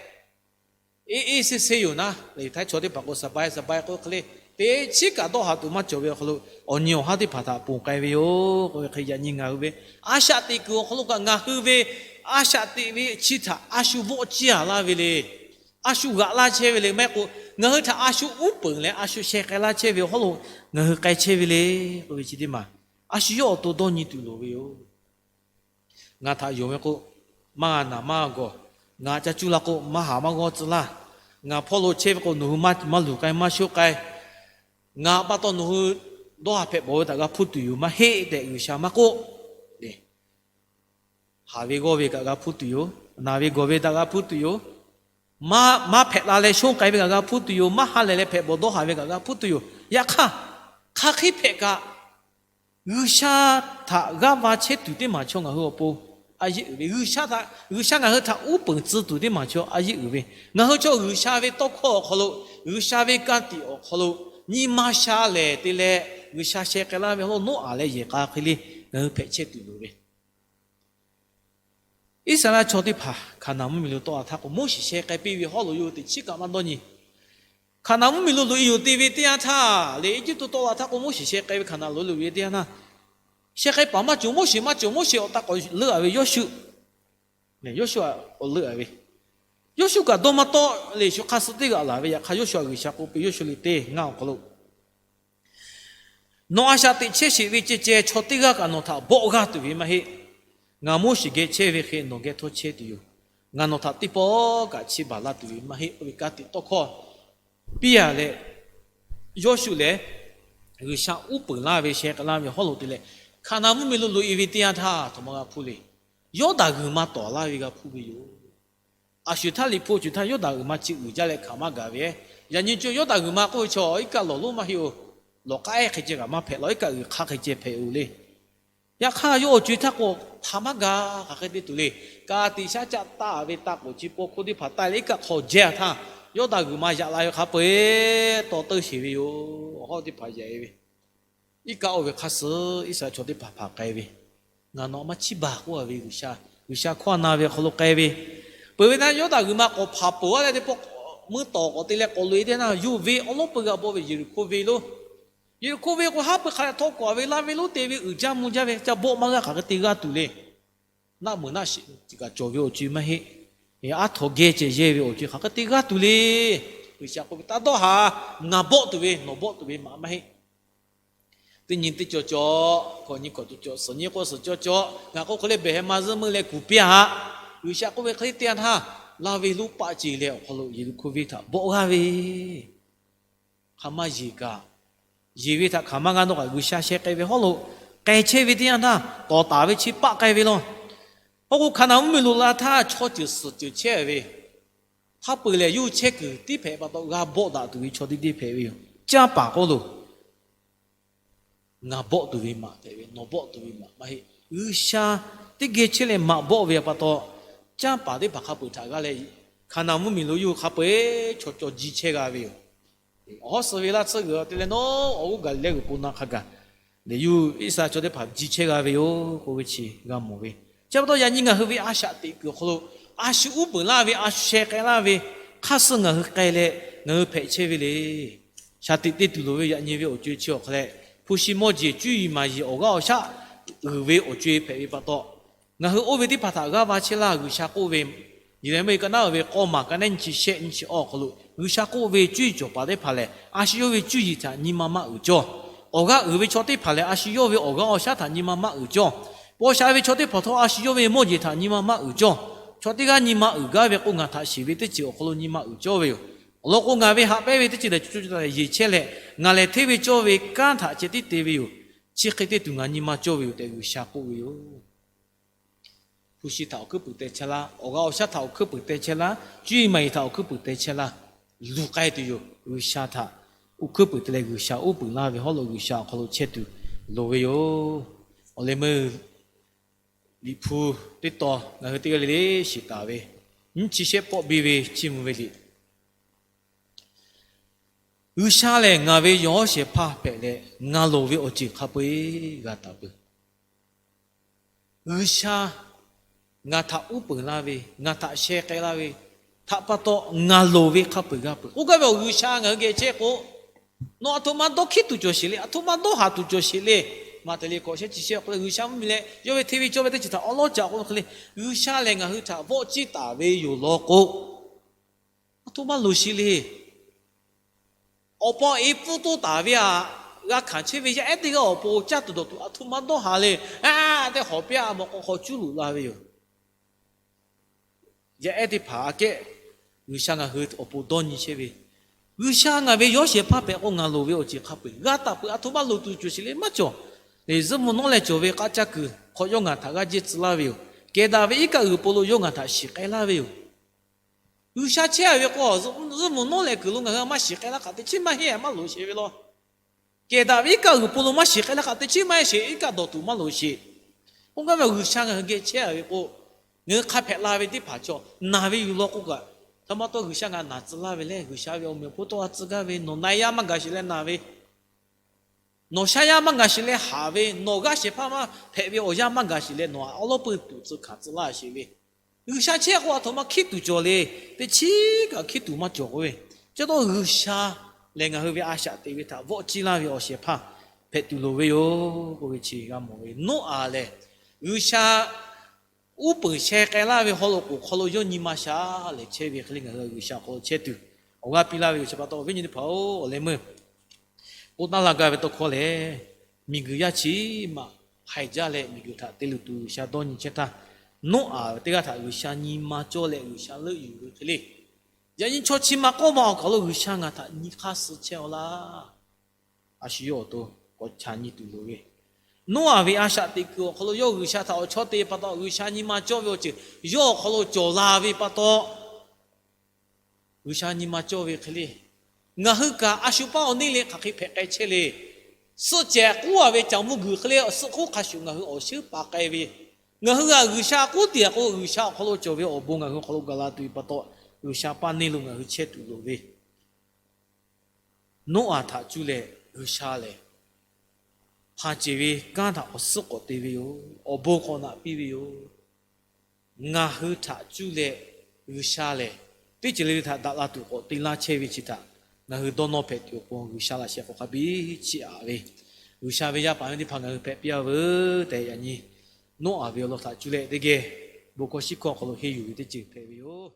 eˇ eˇ seˇ seˇ yoˬ naˉ, le htaiˇ chaw teˇ hpaˍ k'o สบาย สบาย k'oˆ hk'e le, teˇ chiˉ kaꞈ dawˇ haꞈ tuˬ maˇ cawˬ ve awˬ hk'aw lo, awˬ nyi awˬ haˉ teˇ hpaˍ htaꞈ ponˬ k'ai ve yoˬ k'oˆ ve hk'e, yaꞈ nyi ngaˬ hui ve a shaꞈ teꞈ kuiˬ awˬ hk'aw lo kaꞈ ngaˬ hui ve a shaꞈ teꞈ ve chi htaꞈ a shu vawˆ ciˇ a laˇ ve le. A shu g'aꞈ laˇ chehˇ ve le. Maˇ heˆ k'o ngaˬ hui htaꞈ a shu uˉ peunˍ leh a shu sheh k'ai laˇ chehˇ ve awˬ hawˉ lo ngaˬ hui k'ai chehˇ ve le k'oˆ ve chi teˇ maˬ, a shu yawˇ awˬ to dawˇ nyi tuˬ loˍ ve yoˬ. Ngaˬ htaꞈ yonˍ ve k'o, maˇ g'a naˬ maˇ g'a gawˬ. Ngaˬ ca cuˇ la k'o, maˇ haˍ maˇ g'awˇ tcuh laˇ. Ngaˬ hpawˇ lo chehˇ ve k'o, nawˬ hui maˇ luˬ k'ai maˇ shoˆ k'ai. Ngaˬ pa taw nawˬ hui dawˇ haˍ hpehꞈ bawˬ ve htaꞈ g'a hpuˇ tuˬ yoˬ maˇ heˆ tehꞈ G'uiˬsha maˇ k'oˆ. Haˍ ve g'awˇ ve kaꞈ g'a hpuˇ tuˬ yoˬ. Naˬ ve gawˬ ve htaꞈ g'a hpuˇ tuˬ yoˬ. Maˇ, maˇ hpehꞈ la leh shonˇ k'ai ve kaꞈ g'a hpuˇ tuˬ yoˬ. Maˇ ha lehˬ leh hpehꞈ bawˬ dawˇ haˍ ve kaꞈ g'a hpuˇ tuˬ yoˬ. Yaꞈ hk'aˇ, hk'aˬ hk'e hpehꞈ kaꞈ, G'uiˬsha htaꞈ g'aˇ va chehˇ tuˬ teˇ maˬ chaw ngaˬ hui awˬ pon a yeˆ uiˍ ve, G'uiˬsha htaꞈ, G'uiˬsha ngaˬ hui htaꞈ uˉ peunˍ tcuh tuˬ teˇ maˬ chaw a yeˆ uiˍ ve, ngaˬ hui chaw G'uiˬsha ve tawˇ hkawˇ awˬ hk'aw lo, G'uiˬsha ve ka tiꞈ awˬ hk'aw lo nyi ma sha lehˬ te leh, G'uiˬsha sheh k'ai laˇ ve hawˉ lo Noˉaꞈ leh yehˬ k'a hk'e le ngaˬ hui hpehꞈ chehˇ tuˬ loˍ ve. Iˉsaˍreˍlaˆ chaw teˇ hpaˍ Hkaˍnanˍ mvuhˇmiˬ lo tawˆ la htaˇ k'o, Moˉseˍ sheh k'ai piˇ ve hawˉ lo yoˬ teꞈ chiˉ kaꞈ maˇ dawˇ nyi. Hkaˍnanˍ mvuhˇmiˬ lo loꞈ e yoˬ te ve teˇ yanˇ htaˇ, lehˬ Eˇjiˇtuꞈ tawˆ la htaˇ k'o, Moˉseˍ sheh k'ai ve Hkaˍnanˍ lo loꞈ e ve teˇ yanˇ htaˇ, sheh k'ai paˍ maˇ cawˬ. Moˉseˍ maˇ cawˬ. Moˉseˍ awˬ taˇ k'awꞈ leuˆ a ve Yawˇshuˆ, Yawˇshuˆ awˬ leuˆ a ve, Yawˇshuˆ kaꞈ dawˇ maˇ tawˆ le. Shu hk'aˇ suh teˇ g'aꞈ laˬ ve. Yaꞈ hk'aˇ Yawˇshuˆ a G'uiˬsha k'oˆ piˇ, Yawˇshuˆ liꞈ teˇ ngaˇ awˬ hk'aw lo Nawˬ a shaꞈ teꞈ chehˇ sheˍ ve ceh ceh, chaw teˇ g'aˇ kaꞈ nawˬ htaꞈ bawˆ g'aˇ tuˬ ve maˇ heˆ. Ngaˬ Moˉseˍ geh chehˇ ve hk'e nawˬ geh htawˇ chehˇ tuˬ yoˬ. Ngaˬ nawˬ htaꞈ teˇ pawˆ kaꞈ chiˇ baˬ laˇ tuˬ ve maˇ heˆ k'oˆ ve ka tiꞈ tawˇ hkawˇ piˇ a leh, Yawˇshuˆ lehˬ G'uiˬsha uˉ peunˍ laˇ ve sheh k'ai laˇ ve hawˉ lo te leh, Hkaˍnanˍ mvuhˇmiˬ lo loꞈ e ve teˇ yanˇ htaˇ htaꞈ maˇ g'a hpuˇ le. Yawˇdanˍ g'uiˬ ma tawˍ laˇ ve g'a hpuˇ ve yoˬ. A shuˍ htaˇ liꞈ hpu ceuˬ htaˇ Yawˇdanˍ g'uiˬ ma chi uiˍ jaˇ leh hkanˍ maˇ gaˬ ve, yaꞈ nyi co Yawˇdanˍ g'uiˬ ma k'oˆ ve chaw iˉ kaˆ lawˬ lonˉ maˇ heˆ oˬ. Lawˬ k'aˉ ehˉ hk'e ceh kaꞈ maˇ hpehꞈ, lawˬ iˉ kaˆ g'uiˬ hk'aˇ hk'e ceh hpehꞈ oˬ le. Yaꞈ hk'aˇ yawˇ awˬ co e htaˇ k'o hpanˍ maˇ gaˬ hk'aˬ hk'e te tuˬ le. Ka tiꞈ shaˉ caˆ taˍ ve taˇ k'oˍ chi paw hkuˇ teˇ hpaˍ taˇ leh iˉ kaˆ hk'aw jehˇ htaˇ, Yawˇdanˍ g'uiˬ ma yaꞈ la ve hk'a peu-eˬ taw teuˇ sheˍ ve yoˬ. Awˬ hawˉ teˇ hpaˍ yaꞈ e ve, iˉ kaˆ oˇ ve hk'aˇ suh Iˉsaˍreˍlaˆ chaw teˇ hpaˍ hpanˍ k'ai ve, Ngaˬ nawˬ maˇ chiˇ baˬ k'oˆ a ve G'uiˬsha, G'uiˬsha hkawˇ na ve awˬ hk'aw lo k'ai ve, peuˬ ve htaˇ Yawˇdanˍ g'uiˬ ma k'awꞈ hpanˍ peuˬ a leh teˇ pawˆ meuˇ tawˍ k'awꞈ te leh k'awꞈ loꞈ e teˇ yanˇ htaˇ, yawˇ ve awˉ lawˉ peu g'a bawˆ ve Yeˍriˆhkoˇ venˇ lo. Yeˍriˆhkoˇ venˇ k'o haˉ pui hk'a dehꞈ htawˇ kawꞈ a ve, laˇ ve lonˉ te ve uiˍ jaˇ mvuh jaˇ ve, ca bawˆ maˇ g'aˇ hk'aˬ hk'e te g'aˇ tuˬ le. Naˆ meuˍ naˆ shiˍ kaꞈ cawˬ ve awˬ co e maˇ heˆ. Aˉ htaw geh ceh yehˇ ve awˬ co e hk'aˬ hk'e te g'aˇ tuˬ le. G'uiˬsha k'oˆ ve, Taˇ dawˇ haˍ. Ngaˬ bawˆ tuˬ ve nawˬ bawˆ tuˬ ve maꞈ maˇ heˆ. Teˇ nyi teˇ cawˬ cawˬ, hkawꞈ nyi hkawꞈ cawˬ cawˬ, suhˍ nyi k'o suhˍ cawˬ cawˬ, ngaˬ k'oˆ hk'e le behˬ heh ma zuhˇ meuˇ leh kuˬ piˇ a haꞈ. G'uiˬsha k'oˆ ve hk'e le teˇ yanˇ htaˇ, laˇ ve lonˉ paˆ ce leh awˬ hk'aw lo Yeˍriˆhkoˇ venˇ htaꞈ bawˆ g'aˇ ve, hk'aˬ maˇ yeˬ kaꞈ, yeˬ ve htaꞈ hk'aˬ maˇ g'a dawˇ kaꞈ, G'uiˬsha sheh k'ai ve hawˉ lo k'ai chehˇ ve teˇ yanˇ htaˇ, tawˍ taˍ ve chi paˆ k'ai ve law. Oˇ k'o Hkaˍnanˍ mvuhˇmiˬ lo la htaˇ chaw ceuˬ suhˍ ceuˬ chehˇ ve, haˉ pui lehˬ yawˇ chehˇ kuiˬ tiˉ hpehꞈ pa taw g'a bawˆ daꞈ tuˬ ve chaw teˇ deˇ hpehꞈ ve yoˬ. Canˇ paˍ k'oˆ lo, Ngaˬ bawˆ tuˬ ve maꞈ hpehꞈ ve, nawˬ bawˆ tuˬ ve maꞈ maˇ heˆ. G'uiˬsha teˇ geh chehˇ leh maꞈ bawˆ ve pa taw, canˇ paˍ teˇ hpaˍ hk'a peu-eˬ htaꞈ g'a leh, Hkaˍnanˍ mvuhˇmiˬ lo yawˇ hui hk'a peu-eˬ chaw cawˬ ji chehˇ g'a ve yoˬ. Awˬ hawˉ suh ve laˇ tsuhˇ g'uiˬ te leh nawˉ awˬ g'uˇ gaˬ leh g'uiˬ po na hk'a gaˬ leh yuˬ Iˉsaˍreˍlaˆ chaw teˇ hpaˍ ji chehˇ g'a ve yoˬ k'oˆ ve chi g'a mawˬ ve. Chi pa taw yaꞈ nyi ngaˬ hui ve a shaꞈ teꞈ kuiˬ awˬ hk'aw lo a shu uˉ peunˍ laˇ ve, a shu sheh k'ai laˇ ve hk'aˇ suh ngaˬ hui k'ai leh ngaˬ hui hpehꞈ chehˇ ve le. Shaˍ tiꞈ te tuˬ loˍ ve yaꞈ nyi ve awˬ co-e chi awˬ hk'a leh, hpu shi mawˇ jeˬ cuˇ yiˍ maˍ yiˍ awˬ g'aˇ awˬ shaˉ uiˍ ve awˬ co-e hpehꞈ ve pa taw, ngaˬ hui oˇ ve teˇ hpaˍ htaꞈ g'aˇ va chehˇ laˇ G'uiˬsha k'oˆ ve, Yeˍraˍmiˆ ka naˉ uiˍ ve k'awˇ maˬ ka naˉ nyi chi shehˆ nyi chi awˬ hk'aw lo G'uiˬsha k'oˆ ve cuˇ yiˍ cawˬ paˍ teˇ hpaˍ lehˬ, a shu yawˇ ve cuˇ yiˍ htaꞈ nyi ma maˇ uiˍ cawˇ. Awˬ g'aˇ uiˍ ve chaw teˇ hpaˍ lehˬ, a shu yawˇ ve awˬ g'aˇ awˬ shaˉ htaꞈ nyi ma maˇ uiˍ cawˇ. Paw sha ve chaw teˇ hpaˍ htawˇ, a shu yawˇ ve mawˇ jeˬ htaꞈ nyi ma maˇ uiˍ cawˇ. Chaw teˇ g'aˇ nyi ma uiˍ gaˇ ve k'o, ngaˬ htaꞈ shiˍ ve teˇ ceuˬ awˬ hk'aw lo nyi ma uiˍ cawˇ ve yoˬ. Awˬ lawn k'o, ngaˬ ve haꞈ pehnˇ ve teˇ ceuˬ lehˬ, co co taiˍ taiˍ yeˬ chehˇ leh, ngaˬ lehˬ hteˇ ve cawˇ ve kanˉ htaꞈ ceh tiˉ te ve yoˬ. Chi hk'e te tuˬ ngaˬ nyi ma cawˇ ve yoˬ tehꞈ G'uiˬsha k'oˆ ve yoˬ. Hpu shi htaꞈ awˬ hkuiˉ puiˍ te chehˇ laˇ, awˬ g'aˇ awˬ shaˉ htaꞈ awˬ hkuiˉ puiˍ te chehˇ laˇ, cuˇ yiˍ maˍ yiˍ htaꞈ awˬ hkuiˉ puiˍ te chehˇ laˇ, luˬ k'ai tuˬ yoˬ. G'uiˬsha htaꞈ awˬ hkuiˉ puiˍ te leh G'uiˬsha uˉ peunˍ laˇ ve hawˉ lo G'uiˬsha awˬ hk'aw lo chehˇ tuˬ loˍ ve yoˬ. Awˬ leh meuˇ Liꞈ hpu teˇ tawn ngaˬ hui teˇ g'aˇ le le shiˍ taˍ ve, nyiˇ chi shehˆ pawˆ biˇ ve chiˇ mvuh ve liꞈ. G'uiˬsha lehˬ ngaˬ ve yawˇ shehˍ hpaˇ hpehꞈ leh, ngaˬ loˍ ve awˬ ceuˬ hk'a peu-eˬ g'a taˍ peuˬ. G'uiˬsha ngaˬ htaꞈ uˉ peunˍ laˇ ve, ngaˬ htaꞈ sheh k'ai laˇ ve htaꞈ pa taw, ngaˬ loˍ ve hk'a peu-eˬ g'a peuˬ. K'oˆ gaˇ ve awˬ, G'uiˬsha ngaˬ hui geh chehˇ k'o, nawˬ aˬ htoꞈ ma dawˇ hkiˉ tuˬ cawˬ sheˍ le, aˬ htoꞈ ma dawˇ haˍ tuˬ cawˬ sheˍ le. Maꞈhtehˍ liꞈ hkawꞈ shehˆ chi shehˆ awˬ hk'aw leh G'uiˬsha mvuhˇmiˬ leh yawˇ ve hteˇ ve cawˇ ve teˇ ceuˬ htaꞈ awˉ lawˉ ca k'oˆ ve hk'e le, G'uiˬsha lehˬ ngaˬ hui htaꞈ vawˆ ciˇ taˍ ve yoˬ law k'o, aˬ htoꞈ ma loˍ sheˍ le. Awˬ pa awˬ e pfuhˇ toˇ taˍ ve aꞈ, g'a hkanˍ chehˇ ve yaˇ ehˉ teˇ g'aˇ awˬ pon caˇ tuˬ dawˬ tuˬ aˬ htoꞈ ma dawˇ haˍ le. Aˉ, teˇ hawˍ piˇ-a mawˬ k'aw hk'aw cuˉ luꞈ la ve yoˬ. Yaˇ ehˉ teˇ hpaˍ aꞈ kehˉ G'uiˬsha ngaˬ hui awˬ pon dawˇ nyi chehˇ ve, G'uiˬsha ngaˬ ve yawˇ shehˍ hpaˇ hpehꞈ k'o, ngaˬ loˍ ve awˬ ceuˬ hk'a peu-eˬ g'a taˍ peuˬ. Aˬ htoꞈ ma loˍ tuˬ cawˬ sheˍ le maˇ cawˬ. Zuhˇ mvuh nawˉ leh cawˬ ve k'aˆ caˇ kuiˬ hk'aw yawˇ ngaˬ htaꞈ g'aˇ jehˇ tcuh laˇ ve yoˬ. Kehˬ daꞈ ve iˉ kaˆ g'uiˬ po lo yawˇ ngaˬ htaꞈ shiˍ k'ai laˇ ve yoˬ. G'uiˬsha chehˇ-a ve k'o, zuhˇ mvuh nawˉ leh kuiˬ lo ngaˬ hui maˇ shiˍ k'ai laˇ hk'aꞈ teꞈ chiˉ maˇ heˆ, maˇ loˍ sheˍ ve law. Kehˬ daꞈ ve iˉ kaˆ g'uiˬ po lo maˇ shiˍ k'ai laˇ hk'aꞈ teꞈ chiˉ maˇ heˆ sheˍ, iˉ kaˆ dawˬ tuˬ maˇ loˍ sheˍ. K'oˆ gaˇ ve G'uiˬsha ngaˬ hui geh chehˇ-a ve k'o, ngaˬ hui hk'a hpehꞈ la ve teˇ hpaˍ cawˬ, naˬ ve yoˬ law k'oˆ kaꞈ, hk'aˬ ma taw G'uiˬsha ngaˬ naˬ tcuh laˇ ve lehˬ, G'uiˬsha ve awˬ meꞈ awˬ hponˇ tawˆ la tcuh gaˇ ve, nawˬ na-e yaˇ maˇ gaˬ sheˍ leh naˬ ve, nawˬ sha yaˇ maˇ gaˬ sheˍ leh haˍ ve, nawˬ g'aˇ shehˍ hpaˇ maˇ hpehꞈ ve awˬ yanˇ maˇ gaˬ sheˍ leh nawˬ aꞈ awˉ lawˉ peuˇ tuˬ tcuh hkanˍ tcuh laˇ sheˍ ve, G'uiˬsha chehˇ k'o aˬ htoꞈ ma hkiˉ tuˬ cawˬ le. Teˇ chiˉ kaꞈ hkiˉ tuˬ maˇ cawˬ k'oˆ ve. Chi taw G'uiˬsha lehˬ ngaˬ hui ve a shaꞈ teꞈ ve htaꞈ vawˆ ciˇ laˇ ve awˬ shehˍ hpaˇ hpehꞈ tuˬ loˍ ve yoˬ k'oˆ ve chi g'a mawˬ ve. Noˉaꞈ lehˬ, G'uiˬsha uˉ peunˍ sheh k'ai laˇ ve haw loꞈ k'oˍ hk'aw lo yawˇ nyi ma sha lehˬ chehˇ ve hk'e le, ngaˬ hui G'uiˬsha awˬ hk'aw lo chehˇ tuˬ awˬ g'aˇ piˇ laˇ ve yoˬ. Chi pa taw awˬ viˉ nyi teˇ hpaˍ-oˬ, awˬ leh meuˇ k'oˆ taˉ laˇ gaˇ ve tawˇ hkawˇ lehˬ, miˬguiˬ yaˇ chi maꞈ haiˬ jaˇ leh miˬguiˬ htaꞈ te luˬ tuˬ G'uiˬsha dawˇ nyi chehˇ htaˇ, Noˉaꞈ teˇ g'aˇ htaꞈ G'uiˬsha nyi ma cawˇ leh G'uiˬsha leuˆ yuˬ ve hk'e le, yaꞈ nyi chaw chi ma k'awˇ ma awˬ kaˬ lo G'uiˬsha ngaˬ htaꞈ nyi hk'aˇ suh chehˇ-aw laˇ. A shu yawˇ awˬ to k'awꞈ ca nyi tuˬ loˍ ve, Noˉaꞈ ve a shaꞈ teꞈ kuiˬ awˬ hk'aw lo yawˇ G'uiˬsha htaꞈ awˬ chawˇ te pa taw, G'uiˬsha nyi ma cawˇ ve awˬ ceuˬ yawˇ awˬ hk'aw lo cawˬ la ve pa taw, G'uiˬsha nyi ma cawˇ ve hk'e le, ngaˬ hui kaꞈ a shu paˇ awˬ neˇ le hk'aˬ hk'e hpehꞈ k'ai chehˇ le. Suhˆ cehˬ k'oˆ-a ve caˬ mvuh guiˬ hk'e le, suhˆ hk'oˆ hk'a shuˍ ngaˬ hui awˬ shinˉ paˍ k'ai ve, ngaˬ hui g'aꞈ G'uiˬsha k'oˆ te-a k'o, G'uiˬsha awˬ hk'aw lo cawˬ ve awˬ bon ngaˬ hui awˬ hk'aw lo gaˬ la tuˬ ve pa taw, G'uiˬsha paˇ neˇ lo ngaˬ hui chehˇ tuˬ loˍ ve, Noˉaꞈ htaꞈ cuˇ leh G'uiˬsha lehˬ, hpanˍ ceˬ ve kanˉ htaꞈ awˬ suhˉ k'awꞈ te ve yoˬ. Awˬ bon k'awꞈ naꞈ piˇ ve yoˬ. Ngaˬ hui htaꞈ cuˇ leh G'uiˬsha lehˬ, teˇ ceuˬ le le htaꞈ daꞈ la tuˬ k'awꞈ te laˇ chehˇ ve chi htaꞈ ngaˬ hui dawˇ nawˇ hpehꞈ tuˬ awˬ pon G'uiˬsha laꞈ sheh k'awꞈ hk'a biˇ chiˇ aꞈ ve, G'uiˬsha ve yaˇ paˍ yaˇ miˇ teˇ hpaˍ ngaˬ hui hpehꞈ piˇ-a veuˬ tehꞈ yaꞈ nyi Noˉaꞈ ve awˬ lawn htaꞈ cuˇ leh teˇ geh bon hkawˇ shiˉ hkawˇ awˬ hk'aw lo henˇ yuˬ ve teˇ ceuˬ hpehꞈ ve yoˬ.